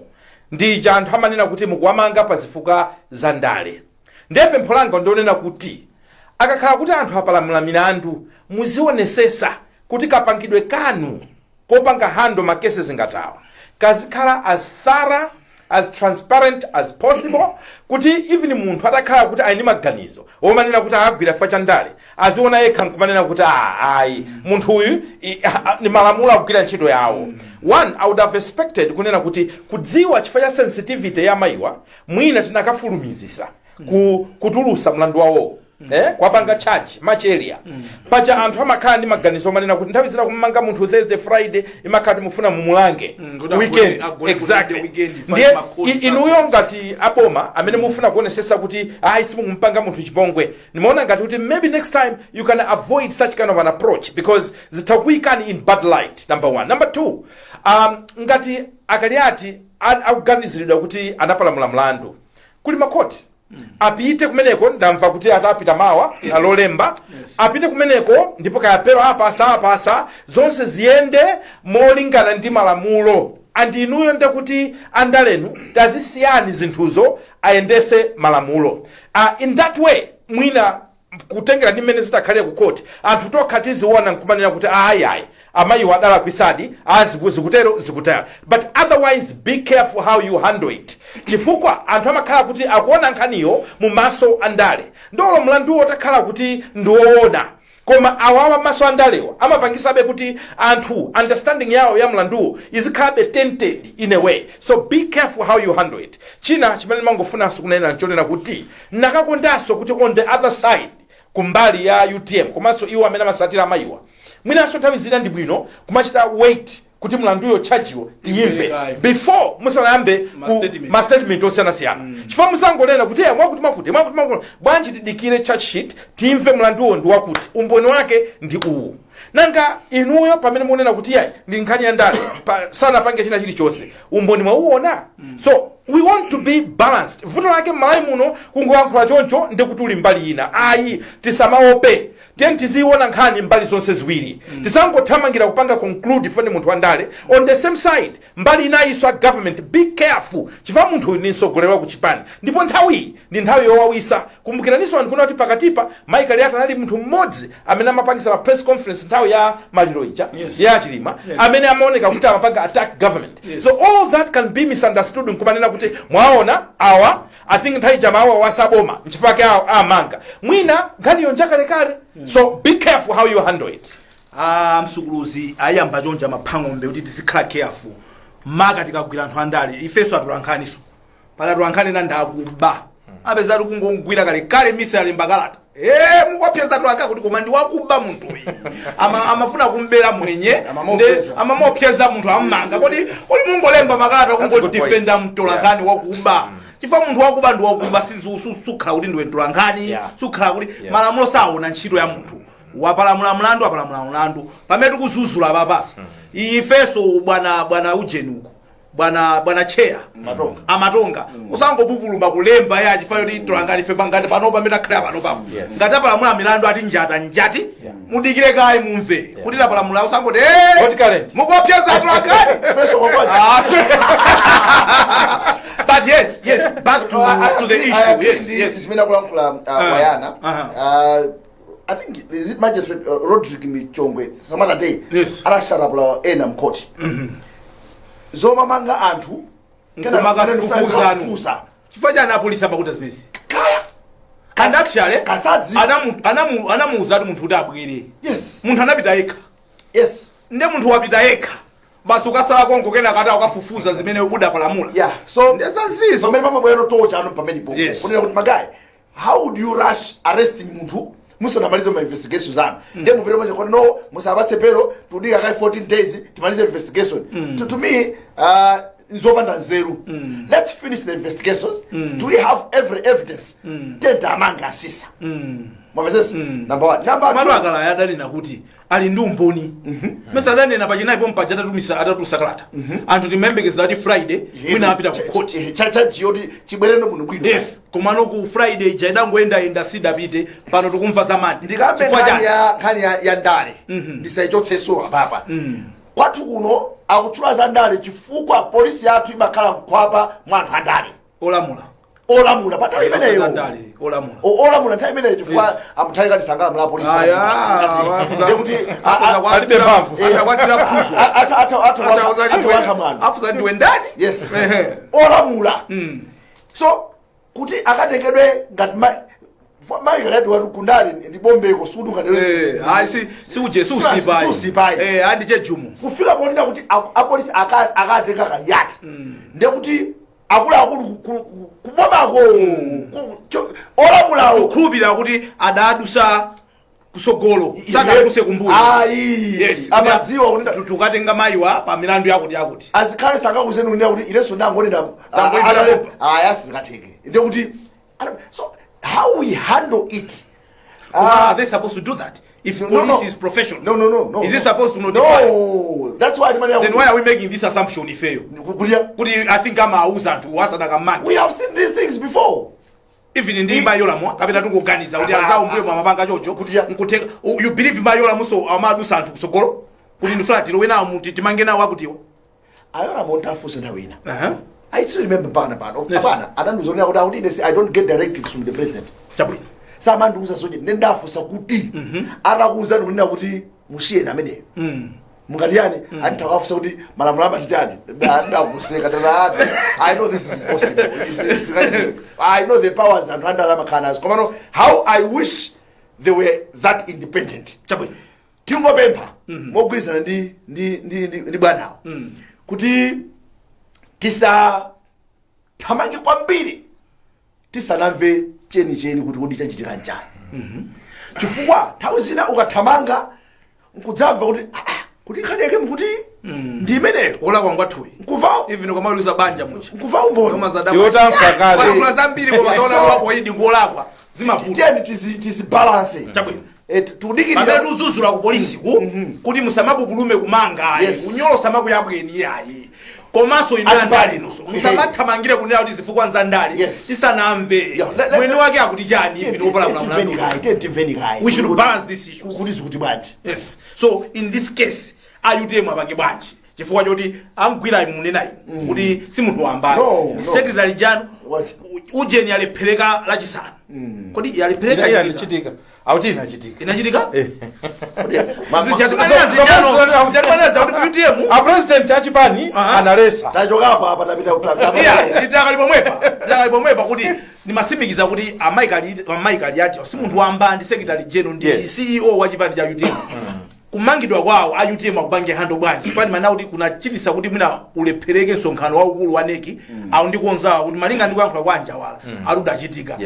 ndi cha anthu amanena kuti mukuwamanga pa zifukwa za ndale. Ndiye pempho langa ndionena kuti akakhala kuti anthu apalamula milandu, muzionesesa kuti kapangidwe kanu kopanga handle ma cases ngatawa kazikhala as thorough, as transparent as possible, kuti even munthu atakhala kuti ali ndi maganizo omanena kuti akagwira chifukwa cha ndale, aziona yekha nkumanena kuti, "Ah, ayi, munthu uyu ni malamulo akugwira ntchito yawo." One, I would have expected kunena kuti kudziwa chifukwa cha sensitivity ya mayiwa, mwina tinakafulumizisa kutulusa mlandu wawo, kwapanga charge much earlier. Paja anthu amakhala ndi maganizo omanena kuti nthawi zina kumanga munthu Thursday, Friday, imakhala kuti mufuna mumulange kuti weekend. Agone Exactly. kuti weekend, Ndiye makhoti inuyo ngati aboma amene mufuna kuonesesa kuti ayi, simumumpanga munthu chipongwe, nimaona ngati kuti maybe next time you can avoid such kind of an approach because zithakuyikani in bad light, number one. Number two, ngati Akaliati akuganiziridwa kuti anapalamula mlandu, kuli makhoti, apite kumeneko. Ndamva kuti atapita mawa alolemba, apite kumeneko, ndipo kayapero apasa apasa, zonse ziyende molingana ndi malamulo. And inuyo ndekuti andalenu tazisiyani zinthuzo, ayendese malamulo. In that way, mwina kutengera ndi mmene zitakhalire ku court, anthu tokha tiziona nkumanena kuti ayi, ayi, amayiwo adalakwisadi, zikutero zikutero. But otherwise, be careful how you handle it, chifukwa anthu amakhala kuti akuona nkhaniyo mu maso andale. Ndolo mlanduwo utakhala kuti ndiwoona, koma awawa maso andalewa amapangisabe kuti anthu understanding yawo ya mlanduwo izikhalabe tainted in a way. So be careful how you handle it. China chimene mangofunanso kunena nchonena kuti nakakondanso kuti on the other side, kumbali ya UTM komanso iwo amene amasatira amayiwa, mwinanso nthawi zina ndi bwino kumachita wait kuti mlanduyo, charge-wo tiyimve Imvekayo. before musanayambe Ma statement. Ma statement osiyanasiyana, chifukwa musangonena kuti "Eh, mwakuti mwakuti mwakuti mwakuti." Bwanji tidikire charge sheet, timve mlanduwo ndi wakuti, umboni wake ndi uwu. Nanga inuyo pamene mukunena kuti yayi, ndi nkhani ya ndale, sanapange china chilichonse, umboni mwauona? So we want to be balanced. Vuto lake m'Malawi muno, kungoyankhula choncho ndi kuti uli mbali ina. Ayi, tisamaope, tiye tiziona nkhani mbali zonse ziwiri, tisangothamangira kupanga conclude foni munthu wandale. On the same side, mbali inayinso a government, be careful, chifukwa munthu uyu ndi mtsogoleri wa kuchipani, ndipo nthawiyi ndi nthawi yowawisa. Kumbukiraninso anthu kuna kuti pakatipa Michael Yata anali munthu mmodzi amene amapangisa ma press conference nthawi ya maliro ija ya Chilima, amene amaoneka kuti amapanga attack government. So all that can be misunderstood nkumanena kuti mwaona awa, I think nthawi jamawa wasaboma, nchifukwa chake awo amanga. Mwina nkhaniyo njakalekale. So be careful how you handle it. Ah, msukuluzi ayamba chonja Maphang'ombe kuti tizikhala careful maka tikagwira anthu andale. Ifenso atolankhaniso, pala atolankhani na ndakuba, apeza ali kungogwira kale kale misi alemba kalata, mukwapyeza atolankhani kuti koma ndi wakuba munthuyi. Amafuna kumbera mwenye. Amamopyeza. Amamopyeza munthu, ammanga. Kodi mungolemba makalata That's a good point. kungodefenda mtolankhani wakuba? Chifukwa munthu wakuba ndi wakuba, sukhala kuti ndiwe mtolankhani, sukhala kuti malamulo saona ntchito ya munthu. Wapalamula mlandu, apalamula mlandu. Pamene tikuzuzula papaso ifeso, bwana, bwana ujeni uko, Bwana chair Matonga. Amatonga, usangopupuluma kulemba ya chifukwa choti tolangani ife pangati panopa pamene takhala panopapo. Ngati apalamula milandu ati njata njati, mudikire kaye mumve kuti tapalamula, usangoti Hot Current. Mukuopyeza atulangani. Special kwa But yes, back to the issue. Yes. Zimene akulankhula Wayana, I think, is it Magistrate Rodrick Michongwe, some other day anasharapula ena mkhoti zomamanga anthu. Nkumakafufuzanu. Kufufuza. Chifukwa chani apolisi amakuta zimezi? Kaya. And actually Kasadzi. anamuwuzatu munthu kuti abwere. Munthu anapita yekha. Nde munthu wapita yekha basi, ukasala konko, kena kati akafufuza zimene udapalamula. Yeah, so Ndezazizo. pamene pamabwera tocha ano pamene po kunena kuti, magayi, how would you rush arresting munthu musanamalize ma investigations anu? Ndiye mupite manje kuti no, musapatse pero, tudika kai 14 days timalize investigation. To me, nzopanda nzeru. Let's finish the investigations. Do we have every evidence? Tenda amanga asisa mwapezesa. Number one. Number Komatu two, akalaya adanena kuti ali ndi umboni. Mesa adanena pachinayi paja atatulutsa kalata, anthu timayembekeza kuti Friday mwina apita ku court. Chachiyoti chibwereno bwino bwino. Yes, komano ku Friday ija idangoyendayenda, sidapite. Pano tikumva za Monday. Ndikambe Chifukwa nkhani chani? ya nkhani ya ndale, ndisayichotseso apapa. Kwathu kuno akutchula za ndale chifukwa polisi yathu imakhala mkhwapa mwa anthu andale. Olamula. Olamula pa nthawi imeneyo. Ndale, olamula. Olamula nthawi imeneyo, chifukwa amuthalika tisangalamula apolisi. Aya. Ndekuti Alibe mphamvu. Atakwatira phuzo. Atawakha mwano. Afuza ndiwe ndani. Yes, olamula. So kuti akatengedwe ngati mayikalati wati kundali ndi bombeko sudu. Hayi, si uje si usipayi. Si usipayi. Andi chejumu. Kufika ponena kuti apolisi akatenga Kaliyati, ndekuti akuluakulu kubomako olamulawo Kukhulupirira kuti adadusa kusogolo, sadaduse kumbuyo. Ayi. Amadziwa kunena Tukatenga mayiwa pa milandu yakuti yakuti. Azikhale sangakuseni kunena kuti ilenso ndangonena. Ndangoyimvera. Aya, sizikatheke. Ndekuti so how we handle it, Are they supposed to do that if No, police no. is professional? No. Is No. it supposed to notify? No, that's why Then why are we making this assumption ifeyo Kulia. kuti I think amauza anthu asadakamange? We have seen these things before. Even ndi mayolamwa kapena tingoganiza kuti anzawo mbuyo mwamapanga chocho. Kuti ya- Nkuteka you believe mayolamuso amadusa anthu kusogolo kuti ndifuna tilowe nawo muti timange nawo akutiwa? Ayona monta afunse nthawi ina. I still remember mpaka na pano. Apana adandizoonera kuti akuti ine I don't get directives from the president. Chabwino. Samandiuza zoche. Nde ndafunsa kuti atakuuzani kunena kuti musiyeni ameneyo, mungati yani? Andithakafunsa kuti malamulo amati chani. Ndakuseka tata. I know this is impossible. I know the powers anthu andala amakhala nazo, komano how I wish they were that independent. Chabwino. Tingopempha mogwirizana ndi bwanawo kuti tisathamange kwambiri tisanamve chenicheni kuti kodi chachitika nchani, chifukwa nthawi zina ukathamanga nkudzamva kuti "Ah, ah, kuti nkhani yake mkuti ndi imeneyo." Olakwa ngwathuyi. Nkuva Even ukamaliza banja mucha nkuva umboni. Koma zadabwa. Iwo tamva kale. Walankhula zambiri koma zaona olakwa idi ngolakwa, zimavuta. Tiyeni tizibalance. Chabwino. Tikudikirira. Pamene tikuzuzula ku polisi kuti musamapupulume kumanga ayi, unyolo samakuyabweni ayi, komanso inu Achibale. andale inunso musamathamangire kunena kuti zifukwa nzandale tisanamve Yeah, mwini wake akuti chani. Ife tikupalamula Timveni mlandu. kayi, tiye timveni kayi. We should balance these issues. Kuti zikuti bwanji. Yes, so in this case a UTM apange bwanji, chifukwa choti amgwira munena inu kuti si munthu wambali? No, no. Secretary janu What? ujeni alephereka lachisanu, kodi yalephereka? Ina inachitika, auti inachitika. Inachitika. So- Kuti ku UTM A president achipani analesa. Tachokapo apa, tapita iya, titakali pomwepa kuti ndimasimikiza kuti amaikali ati si munthu wamba, ndi secretary general, ndi CEO wa chipani cha UTM. Kumangidwa kwawo a UTM akupange handle bwanji? Chifani mana kuti kunachitisa kuti mwina ulephereke msonkhano waukulu wa NEC awo ndikonzawa kuti malinga ndi kuyankhula kwa Njawala ali udachitika.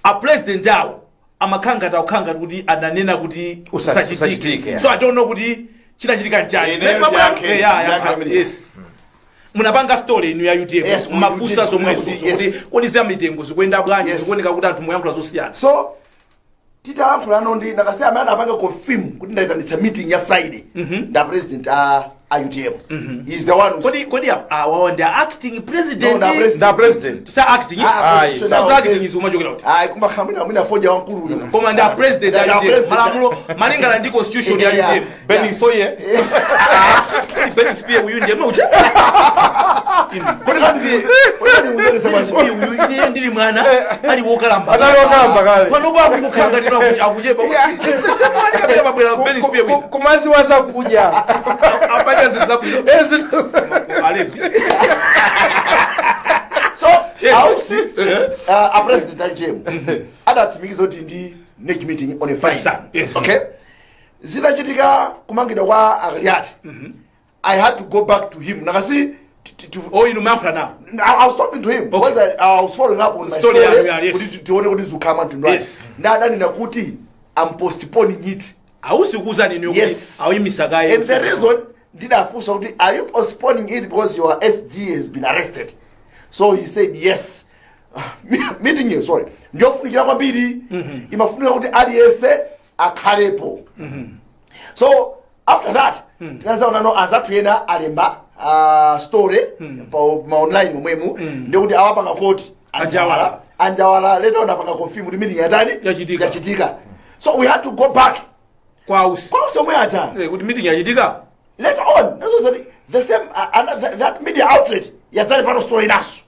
A president awo amakhangati akukhala kuti adanena kuti usachitike. Usachitike, So I don't know kuti chinachitika njani. Ineyo ndiyankhe amene. Yes, munapanga story inu ya UTM. Yes, mafusa zomwezo yes. kuti kodi za mitengo zikuyenda bwanji? Zikuoneka kuti anthu muyankhula zosiyana. So titalankhulano ndi nakasiya amene adapanga confirm kuti ndayitanitsa meeting ya Friday, nda president a A UTM. He's the one who Kodi awawa ndi acting president? No, na president. Nda president. Sa acting. Ah, Ayi, constitution sa acting says- izi umachokera kuti? Ayi, kumakhala mwina foja wankulu uyo. Koma ndi a president Ndi a a UTM. president. Malamulo malingana ndi constitution ya UTM. Ben Soye. Ben Spear uyu ndiye maucha. Kodi kodi muzeni Ben Spear uyu, ine ndili mwana ali wokalamba. Anali wokalamba kale. Pano pakukhala ngati akuchepa. Semwani kapita pabwera Ben Spear wina. Kumazi wasakudya. Apadya zinthu zabwino. Alembi. So, ausi a president a UTM adatsimikiza kuti ndi NEC meeting on a Friday. Okay? Zitachitika kumangidwa kwa Akaliati, I had to go back to him. Nakasi Oh, inu mayankhula nawo. I was talking to him because I was following up on my Story story, yanu, yes. kuti tione kuti zikukhala mtundu wanji. Ndadanena kuti I'm postponing it. Ausi kuuzani inu kuti awuyimisa kaye? And the reason ndidafunsa kuti, "Are you postponing it because your SG has been arrested?" So he said yes. Meeting here, sorry, ndiyofunikira kwambiri, imafunika kuti aliyense akhalepo. So after that tinazaona no anzathu ena alemba story pa ma online momwemu, ndikuti awapanga koti Anjawala. Anjawala later on apanga confirm kuti meeting yatani? Yachitika. Yachitika. So we had to go back kwa ausi kwa ausi omwe aja kuti meeting yachitika. Later on nazo the same that media outlet yadzali pano story naso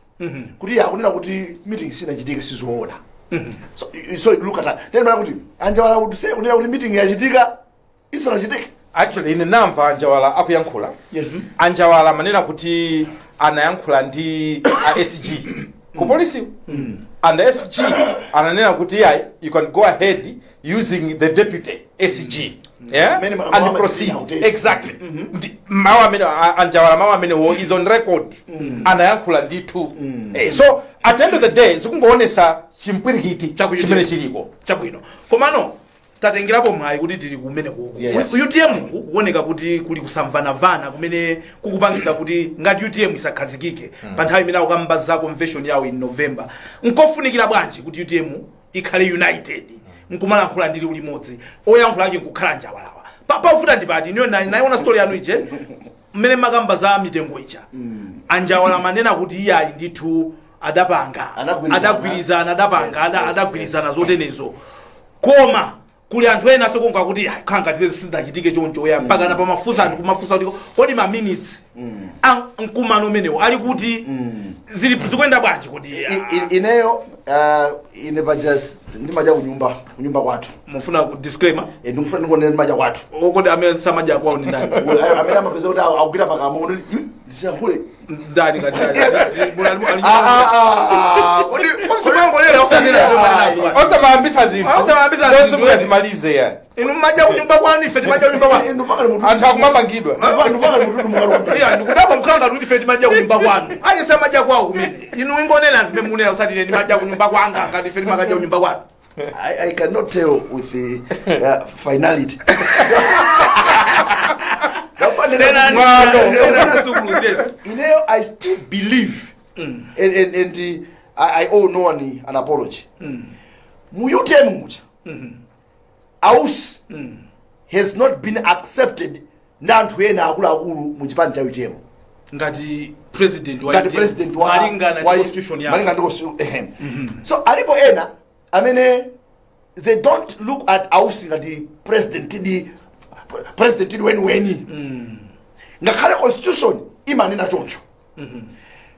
kuti yakunena kuti meeting sinachitike, sizoona. So look at that then, mana kuti Anjawala kuti say kunena kuti meeting yachitika isanachitike. Actually, ine namva Anjawala akuyankhula. Anjawala manena kuti anayankhula ndi a SG ku polisi, and the SG ananena kuti yayi, you can go ahead using the deputy SG, yeah? Mene And proceed. Mohammed. Exactly. Mawu amene Anjawala, mawu amenewo is on record, anayankhula ndithu. So at the end of the day zikungoonesa chimpwirikiti Chakuchitika. chimene chiliko. Chabwino, komano tatengerapo mwayi kuti tili kumene kuku UTM kuoneka kuti kuli kusamvanavana kumene kukupangisa kuti ngati UTM isakhazikike pa nthawi imene akukamba za convention yawo in November. Nkofunikira bwanji kuti UTM ikhale united, nkumalankhula ndili ulimodzi, oyankhula ake nkukhala Njawalawa? Pavuta ndi pati? Niyo nayiona story yanu ije mmene makamba za mitengo ija. Anjawala manena kuti iye ali ndithu adapanga Adagwirizana. Adagwirizana, adapanga adagwirizana zotenezo, koma kuli anthu ena sokonga kuti "Ayi, khanga tizezi sizidachitike choncho ya mpaka na pamafunsa anthu kumafunsa kuti kodi ma minutes a mkumano umenewo ali kuti, zili zikuyenda bwanji kuti?" Ineyo ine paja ndimadya kunyumba kwathu. Mufuna ku disclaimer? Eh, ndikufuna ndikuonera ndimadya kwathu. Okoti amene samadya kwawo ndi ndani? Amene amapeza kuti akugwira pakamwa kuti ndisayankhule." Ndani ngati Kodi simangolera? Osamayambisa zinthu. Osamayambisa zinthu. Osimukazimalize ya. Inu mmadya kunyumba kwanu, ife timadya kunyumba kwanu. Ndupanga ni mutu. Anthu akumamangidwa. Ndupanga ni mutu mukalo. Iya, ndikudabwa mkhanga kuti ife timadya kunyumba kwanu, ali samadya kwawo kumene. Inu ingonena zimene mukunena, usati ine ndimadya kunyumba kwanga ngati ife timakadya kunyumba kwanu. I cannot tell with the finality. Mwano. Nena sukulu, yes. Ineyo, I still believe, and I owe no one an apology. Mu UTM muja, Ausi has not been accepted ndi anthu ena akuluakulu mu chipani cha UTM. Ngati president wa Ngati UTM, president wa malingana ndi constitution yawo. Malingana ndi ehem. So alipo ena amene they don't look at Ausi ngati president, di president di weniweni, ngakhale constitution imanena choncho.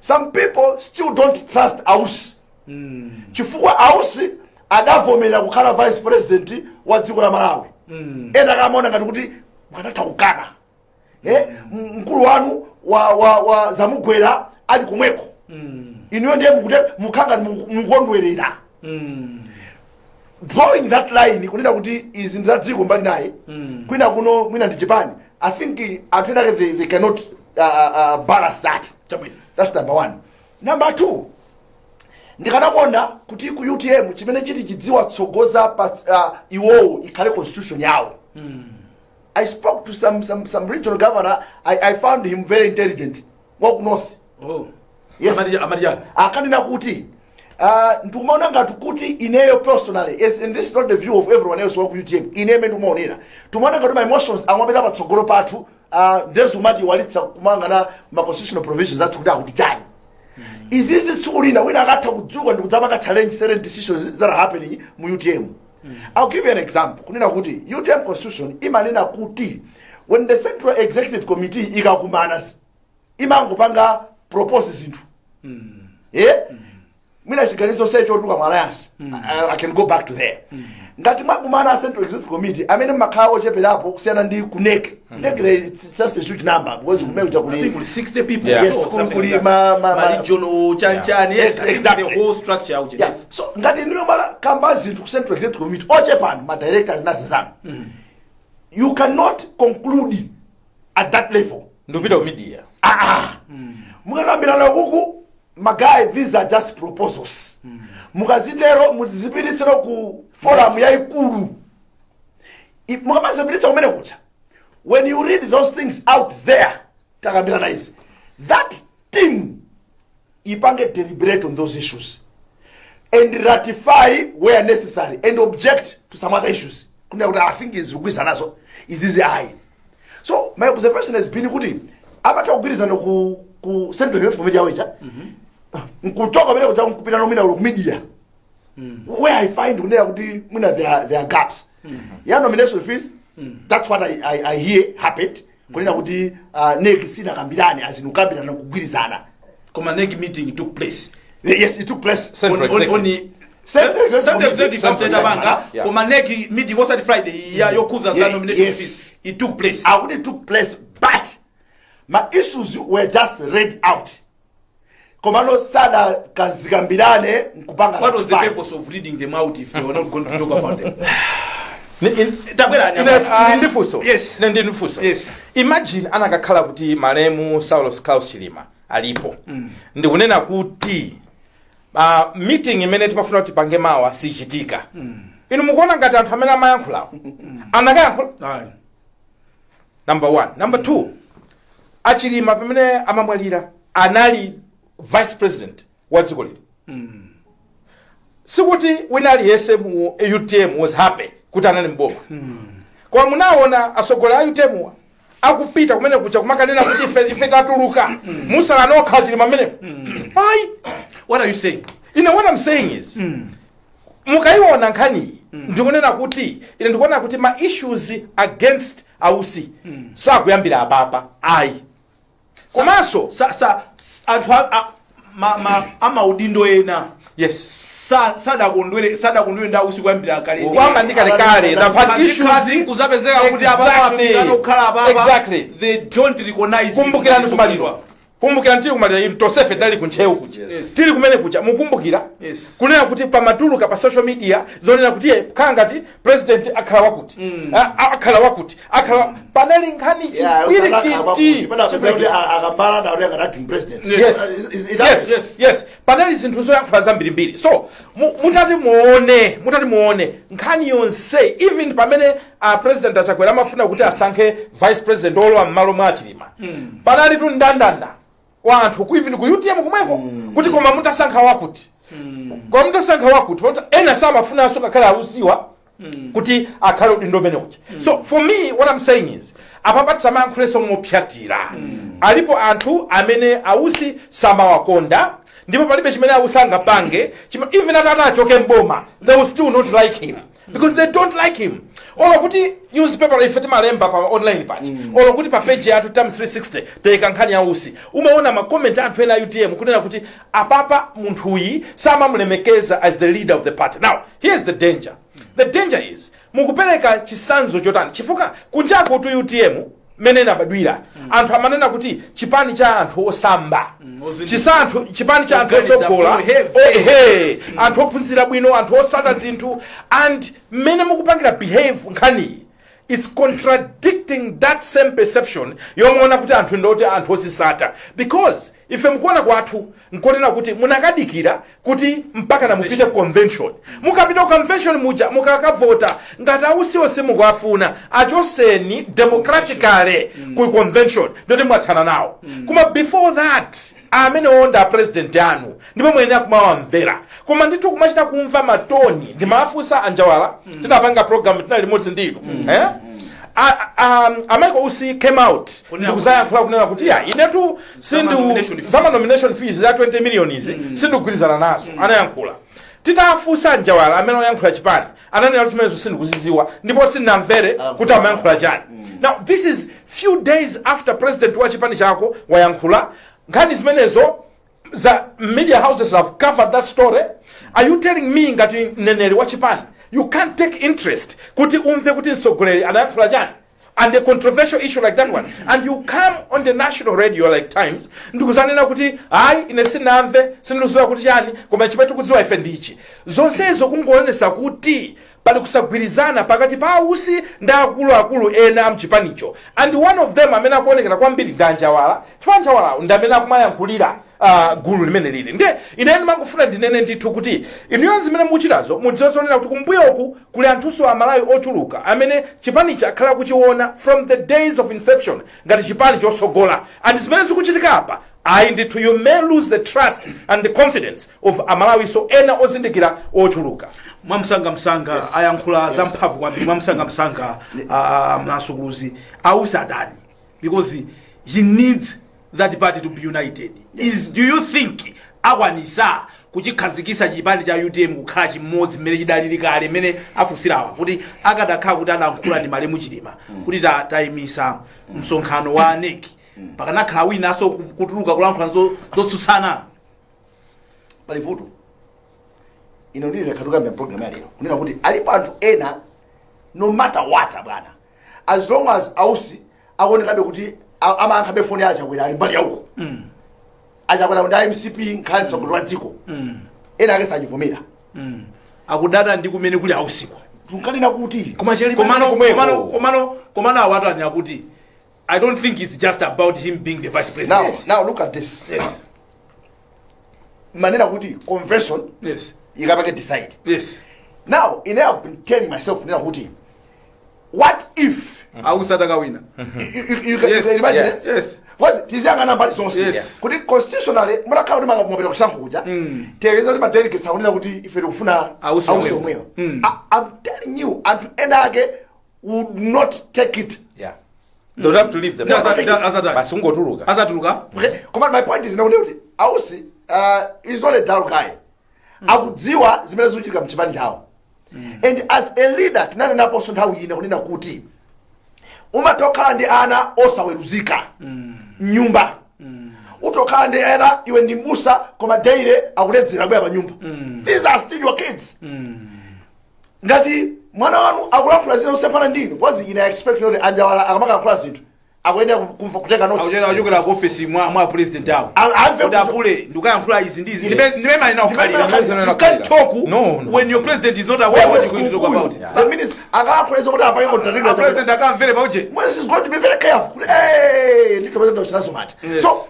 Some people still don't trust Ausi chifukwa Ausi adavomera kukhala vice president wa dziko la Malawi. Ena kamaona ngati kuti mwanatha kukana, mkulu wanu wa zamugwera ali kumweko, inuyo ndiye mukute mukhanga mukondwerera. Drawing that line kunena kuti izi ndi za dziko mbali naye, kwina kuno mwina ndi chipani, I think anthu ena ake they cannot balance that. That's number one. Number two, ndikanakonda kuti ku UTM chimene chiti chidziwa tsogoza pa iwowo ikhale constitution yawo. I spoke to some regional governor. I found him very intelligent, waku north. Yes. Amati chani? Akanena kuti ndikumaona ngati kuti ineyo personally, yes, and this is not the view of everyone else waku UTM, ine imene ndikumaonera, timaona ngati ma emotions amapita patsogolo pathu. Ndezo umati walitsa kumangana ma constitutional provisions athu kuti akuti chani. Izizi tsiku lina wina akatha kudzuka ndikudzapanga challenge certain decisions that are happening mu UTM. I'll give you an example, kunena kuti UTM constitution imanena kuti when the Central Executive Committee ikakumana, imangopanga propose zinthu, yeah? Mwina chiganizo sechotuluka mu alliance. I can go back to there. Ngati mwakumana a Central Executive Committee amene mmakhala ocheperapo kusiyana ndi ku NEC, NEC there is just a huge number because kumene kuja I kuli think kuli 60 people. Yeah. Yes, so, something kuli like that. ma Regional chanchani, yes, Yes, I think exactly. the whole structure out. Yeah. So ngati ndiyo makamba zinthu ku Central Executive Committee, ochepano ma directors nasizana, you cannot conclude at that level. Ndikupita ku media. Ah, mukakambirana kuku, ma guy, these are just proposals. Mukazitero muzipititsira ku forum yayikulu. Mukamazipititsa kumene kucha, when you read those things out there, takambirana izi, that team ipange deliberate on those issues and ratify where necessary and object to some other issues, kunena kuti I think izi kugwirizanazo, izizi ayi. So my observation has been kuti amatha kugwirizana ku Central Executive Committee yawo ija, nkuchoka pamene kuja nkupita nomina ku media, where I find kunena kuti mwina there are gaps ya nomination fees. That's what I hear happened, kunena kuti NEC sinakambirane, azinukambirana nkugwirizana. Koma NEC meeting took place. Yes, it took place. Central On Executive. Central Executive Central Committee. Executive after Central Tabanga, Yeah. koma NEC meeting was Friday ya yokhuza za nomination fees. It took place. Akuti it took place, but my issues were just read out, komano sada kazikambirane nkupanga What was the ratify. purpose of reading them out if you were not going to talk about them? Tabwera. Tabwerani. Ndifunso. Yes. Ine ndi ndifunso. Yes. Imagine anakakhala kuti malemu Saulos Klaus Chilima alipo, ndikunena kuti meeting imene timafuna kuti pange mawa sichitika, inu mukuona ngati anthu amene amayankhulawo anakayankhula? Aye. Number one. Number two, Achilima pamene amamwalira anali vice president wa dziko lino. Sikuti wina aliyense mu UTM was happy kuti anali mboma, koma munaona atsogoleri a UTM akupita kumene kuja kumakanena kuti ife tatuluka, musala nokha Chilima amenemo? Ayi. What are you saying? Ine what I'm saying is, mukayiona nkhaniyi, ndikunena kuti ine ndikuona kuti ma issues against Ausi sakuyambira apapa ayi, komanso Sa anthu a, ma, ma, amaudindo ena sadakondwere ndi Ausi kuyambira kale. Kwamba ndi kalekale, they've had issues. Kuzapezeka kuti apapa afika nokhala apapa. They don't recognize. Kumbukirani kumaliro, kumbukirani tili kumaliro, inu tonsefe tinali kuntcheu kuja. Tili kumene kuja, mukumbukira kunena kuti pamatuluka pa social media zonena kuti ye khala ngati president akhala wakuti, akhala wakuti, akhala, panali nkhani Yeah, chipwirikiti. panapeza kuti akambala nawo ngati acting president. Yes, panali zinthu zoyankhula zambirimbiri. So mutati muone nkhani yonse, even pamene President Achakwera amafuna kuti asankhe vice president olowa m'malo mwa Achilima, panali tu ndandanda wa anthu even ku UTM kumweko kuti koma mutasankha wakuti, koma mutasankha wakuti, poti ena samafunanso ngakhale ausiwa kuti akhale udindo umene uja. So for me, what I'm saying is, apapa tisamayankhulenso mopyatira. Alipo anthu amene Ausi samawakonda, ndipo palibe chimene Ausi angapange even atati achoke mboma, they will still not like him because they don't like him. Olo kuti newspaper ife timalemba pa online pachi, olo kuti pa page yathu Times 360 tayika nkhani ya Usi, umaona ma comment anthu ena a UTM kunena kuti apapa munthuyi samamulemekeza as the leader of the party. Now here's the danger. The danger is, mukupereka chisanzo chotani? Chifukwa kunjako tu UTM mmene inabadwira, anthu amanena kuti chipani cha anthu osamba, chisanthu, chipani cha anthu Oganiza osogola, bwino, heavy. Ehe, anthu ophunzira bwino, anthu osata zinthu. And mmene mukupangira behave nkhaniyi, it's contradicting that same perception yomuona kuti anthu ndoti anthu osisata, because ife mukuona kwathu nkonena kuti munakadikira kuti mpaka na mupite convention. Mukapita ku convention muja, mukakavota, ngati Ausiwo simukuafuna, achoseni democratically ku convention, ndoti mwathana nawo. Koma before that, amene onda president anu ndipo mwene akumawamvera. Koma ndithu kumachita kumva matoni. Ndimafunsa Anjawala, tinapanga program, tinali limodzi ndinu, eh? A Michael Usi came out Kunena ndikuzayankhula kunena kuti ya, inetu sindu nomination fees. Zama nomination fees za 20 million izi sindikugwirizana nazo. Anayankhula. Titafunsa Njawala amene oyankhula chipani, ananena kuti zimenezo sindikuziziwa ndipo sindinamvere kuti amayankhula chani. Now this is few days after president wa chipani chako wayankhula nkhani zimenezo za media houses have covered that story. Are you telling me, ngati mneneri wa chipani, you can't take interest kuti umve kuti mtsogoleri anayankhula chani and a controversial issue like that one, and you come on the national radio like Times ndikuzanena kuti hayi, ine sinamve, sindikudziwa kuti chani, koma chimene tikudziwa ife ndichi? Zonsezo kungoonesa kuti pali kusagwirizana pakati pa Ausi ndi akuluakulu ena amchipanicho, and one of them amene akuonekera kwambiri ndi Anjawala, chifukwa Anjawala ndi amene akumayankhulira gulu limene lili. Ndiye ine ndimangofuna ndinene ndithu kuti inuyo zimene mukuchitazo, mudziwe zonena kuti kumbuyoku kuli anthunso Amalawi ochuluka amene chipanichi akhala kuchiona from the days of inception ngati chipani chosogola, and zimene zikuchitika apa, ayi ndithu, you may lose the trust and the confidence of Amalawiso ena ozindikira ochuluka. Mwamsangamsanga, ayankhula zamphamvu kwambiri. Mwamsangamsanga, Mnasukuluzi, Ausi atani? Because he needs that party to be united. Is do you think akwanisa kuchikhazikisa chipani cha UTM kukhala chimodzi mmene chidalili kale, mmene afunsirawa kuti akadakhala kuti adayankhula ndi malemu Chilima kuti tayimisa msonkhano wa NEC, pakanakhala winanso kutuluka kulankhula zotsutsana? Pali vuto. Ino ndili lekhatukambia program ya lero kunena kuti alipo anthu ena, no matter what, bwana, as long as Ausi akuonekabe kuti amayankhabe foni ya Achakwera, ali mbali yauko Achakwera ndi MCP, nkhani mtsogoleri wa dziko, ena ake sachivomera. Akudada ndi kumene kuli Ausiko. Tunkanena kuti Koma chali Komano komweko. Komano awatu anena kuti I don't think it's just about him being the vice Now, president. now look at this. Manena kuti convention ikapake decide. Now ine have been telling myself kunena kuti what if Ausi atakawina? You can imagine it? Yes. Because tiziyang'ana mbali zonse kuti constitutionally munakhala kuti mangapita kusankho kuja, tiyekeza kuti madelegates akunena kuti ife tikufuna Ausi Ausi omwewo. omwewo. I'm telling you, anthu ena ake would not take it. Yeah, they would have to leave the Azatani? Basi, ungotuluka. Azatuluka. Okay, koma my point is nakuti kuti Ausi is not a dull guy. Akudziwa zimene zikuchitika mchipani chawo, and as a leader, tinanenaponso nthawi ina kunena kuti umatokhala ndi ana osaweruzika mnyumba, utokhala ndi ana, iwe ndi mbusa, koma daily akuledzera bwera pa nyumba, these are still your kids. Ngati mwana wanu akulankhula zina zosemphana ndinu, because ine I expect kuti Anjawala akamakalankhula zinthu akuyenera kumva, kutenga notes. Akuchera achokera ku office mwa president awo Amve kuti apule ndikuyankhula izi ndizi. Ndime manena kukhalira. Ndime You can't talk No. when your president is not aware what you're going to talk about. The minister akalankhula izo kuti apange A contradict president akamvere pauje. Moses is going to be very careful kuti hey, ndito president chinazo mati. So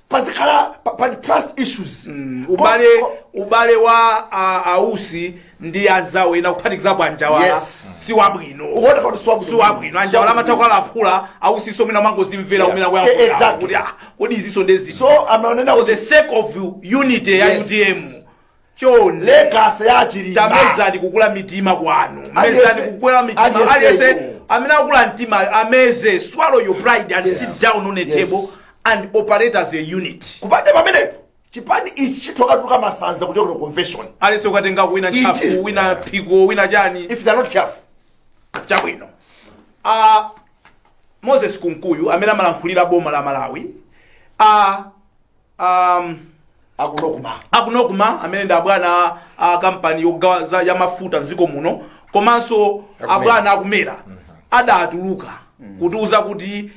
pazikhala pa trust issues. Ubale ubale wa Ausi ndi anzawo ena, kuphatikizapo Anjawala, si wabwino. Ukuona kuti si wabwino. Si wabwino. Anjawala amatha kukalankhula, Ausiso mwina mangozimvera kumene akuyankhula kuti ah, kodi iziso ndezi? So amaonena For kuti the sake of unity ya UTM, chonde, legacy ya Chilima, tamezani kukula mitima kwanu. Mezani kukula mitima. Aliyense Aliyense iko. amene akula mtima ameze, swallow your pride and sit down on a table and operate as a unit. Kupande pamenepo, chipani ichi chithokatuka masanza kuchokera ku convention. Aliyense ukatenga wina Ichi. ntchafu, wina phiko, wina chani. If they are not careful. Chabwino, Moses Kunkuyu amene amalankhulira boma la Malawi, Akunokuma. Akunokuma, amene ndi abwana a kampani yogawa ya mafuta mdziko muno, komanso Akumera. Abwana akumera adatuluka kutiuza kuti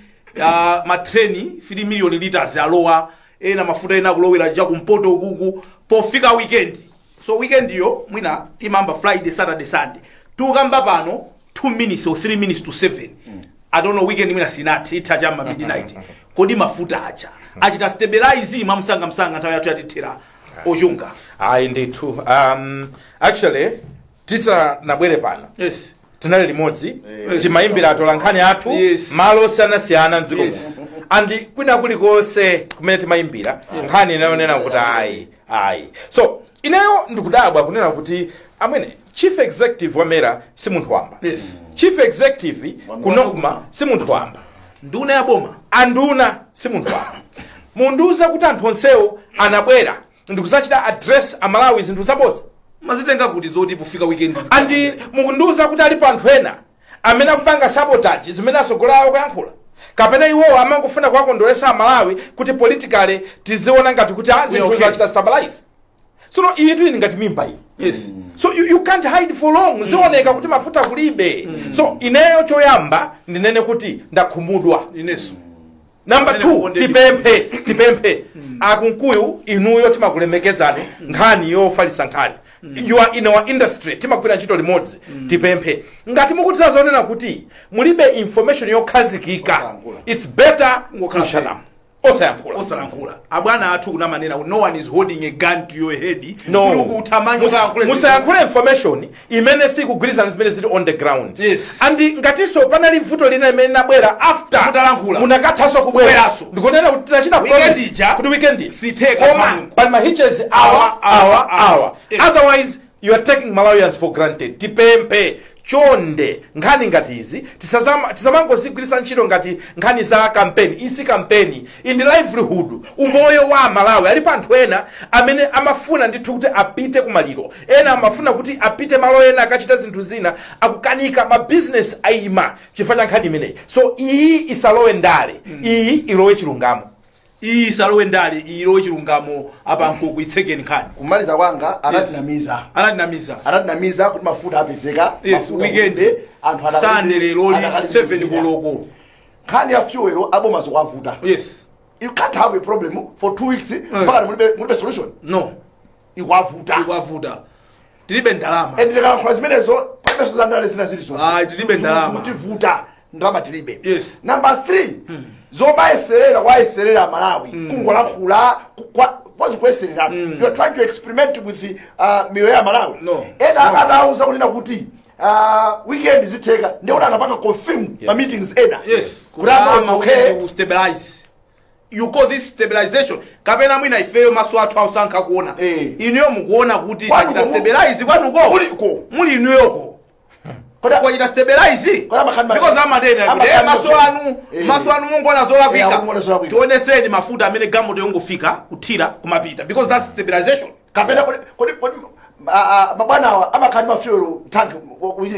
matreni 3 million liters alowa, ena mafuta ena akulowera chakumpoto ukuku pofika weekend. So weekend yo mwina imamba Friday, Saturday, Sunday. Tukamba pano 2 minutes or 3 minutes to 7, I don't know, weekend mwina sinati itha chamma midnight. Kodi mafuta aja achita stabilize? Mwamsangamsanga, nthawi yathu yatithera, Ochunga. Ayi ndithu, actually tisanabwere pano tinali limodzi, timayimbira atolankhani athu malo osiyanasiyana mdziko muno, and kwina kulikonse kumene timayimbira nkhani inayonena kuti ayi, ayi. So Ineyo ndikudabwa kunena kuti amwene, chief executive wa MERA si munthu wamba. Chief executive ku NOCMA si munthu wamba. Nduna ya boma. Anduna si munthu wamba. Mundiuza kuti anthu onsewo anabwera ndikuzachita address Amalawi zinthu zaboza? Mazitenga kuti zoti pofika weekend? And mukundiuza kuti alipo anthu ena amene akupanga sabotage zimene asogolera awo kuyankhula, kapena iwowo amangofuna kuwakondweresa Amalawi kuti politically tiziona ngati kuti zinthu zachita stabilize? Sono iyi tili ngati mimba iyi. So you can't hide for long. Zioneka kuti mafuta kulibe. So ineyo choyamba ndinene kuti ndakhumudwa. Ineso. Number Amene 2, mukondeni. Tipemphe akunkuyu, inuyo timakulemekezani, nkhani yofalitsa nkhani, you are in our industry, timagwira ntchito limodzi. Tipemphe, ngati mukudziwa zonena kuti mulibe information yokhazikika, Osayankhula. it's better Kungokhala to shut up, osayankhula. Osalankhula. Abwana athu kunamanena kuti no one is holding a gun to your head No. kuti ukuthamanga ukayankhule. Musayankhule information imene sikugwirizana zimene zili on the ground. And ngatinso panali vuto lina limene linabwera after Mutalankhula. munakathanso kubwera. Kubweranso. Ndikunena kuti tinachita Weekend promise ija, kuti weekend sitheka koma Mulungu. pali ma hitches awa, awa, awa. Otherwise you are taking Malawians for granted. Tipemphe chonde, nkhani ngati izi tisamangozigwiritsa ntchito ngati nkhani za kampeni. Isi kampeni iyi ndi livelihood, umoyo wa Malawi. Alipo anthu ena amene amafuna ndithu kuti apite kumaliro, ena amafuna kuti apite malo ena akachita zinthu zina, akukanika, mabizinesi ayima chifukwa cha nkhani imeneyi. So iyi isalowe ndale, iyi ilowe chilungamo. Iyi isalowe ndale, iyi ilowe chilungamo. Apa nkuku itsekeni nkhani. Kumaliza kwanga, anatinamiza. Anatinamiza. Anatinamiza kuti mafuta apezeka. Mafuta Weekend. kulibe, anthu Sunday leloli adakalimbizira. 7 koloko. Nkhani ya fuel, aboma zikwavuta. You can't have a problem for 2 weeks mpaka mulibe solution. No. Ikwavuta. Ikwavuta, tilibe ndalama. And ndikalankhula zimenezo, palibenso za ndale zina zilizonse. Ah, tilibe ndalama. Zikutivuta, ndalama tilibe. Number 3, zomayeserera kwayeserera Malawi, kungolankhula kwazikuyeserera, you are trying to experiment with the miyoyo ya Malawi. No. Ena adauza kunena kuti weekend zitheka, ndikuti anapanga confirm ma meetings ena kuti Ama ama okay. kuti stabilize, you call this stabilization? Kapena mwina ifeyo maso athu ausankha kuona. Inuyo mukuona kuti Kwanuko tachita stabilize kwanuko? Muliko. Muli inuyoko kwachita stabilize? Kodi Because amatena kuti maso anu maso anu mungoona zolakwika. Akungoona zolakwika. Tioneseni mafuta amene galimoto yongofika kuthira kumapita, because that's stabilization. Kapena kodi mabwanawa amakhala ma fuel tank?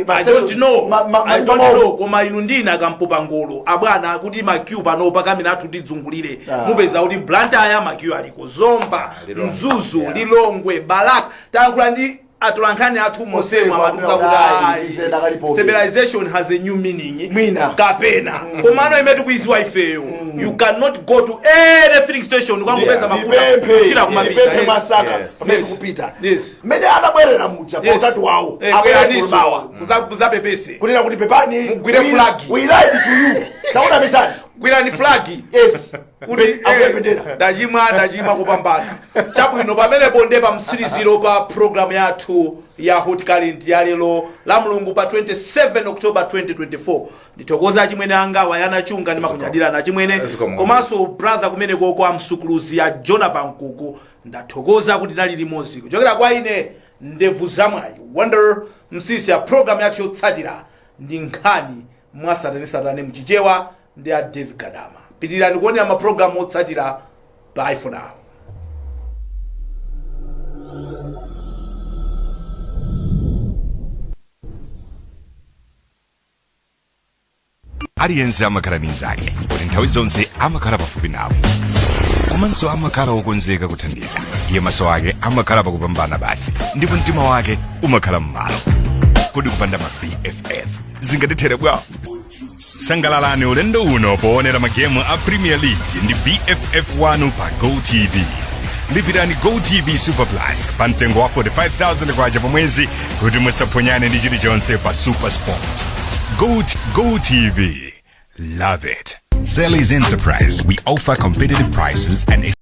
I don't know. I don't know. Koma inu ndina akampopa ngolo abwana kuti ma queue panopa kamene athu tidzungulire. Mupeza kuti Blantyre ma queue aliko, Zomba, Lilongwe. Mzuzu, Lilongwe, Balaka. Tayankhula ndi atolankhani athu mosemo, amatiuza kuti ayi, Mizenda kalipo. Stabilization has a new meaning. Mwina. Kapena komano imene tikuiziwa ifeyo, you cannot go to any filling station ukangopeza mafuta kuthira kumapita. Ndipemphe masaka pamene tikupita, mmene anabwerera muja pa utatu wawo, abwerera Bweraniso mawa muzapepese. Kunena kuti pepani, Mugwire flag. We lied to you, taona misani. Gwirani flag. Kuti Akuyependera. Ndachimwa, ndachimwa kupambana. Chabwino, pamenepo nde pa mtsiriziro pa program yathu ya Hot Current ya lero la Mulungu pa 27 October 2024. Ndithokoza achimwene anga Wayana Chunga, ndimakunyadirana achimwene. Zikomo. Komanso brother kumene koko amsukuluzi ya Jona Pankuku, ndathokoza kuti tali limodzi. Kuchokera kwa ine ndevu zamwayi Wonder Msisi, ya program yathu yotsatira ndi nkhani mwatsatanetsatane mchichewa ndi a David Gadama. Pitirani kuonera mapulogalamu otsatira. Bye for now. Aliyense amakhala ndi nzake kuti nthawi zonse amakhala pafupi nawo, komanso amakhala wokonzeka kuthandiza. Iye maso ake amakhala pakupambana basi, ndipo mtima wake umakhala m'malo. Kodi kupanda ma BFF zingatithere bwa? Sangalalani ulendo uno poonera magemu a Premier League ndi BFF wanu pa GoTV. Lipirani GoTV Super Plus pa mtengo wa 45,000 kwacha pa mwezi kuti musaphonyane ndi chilichonse pa Super Sport. Go TV. Love it. Sally's Enterprise. We offer competitive prices and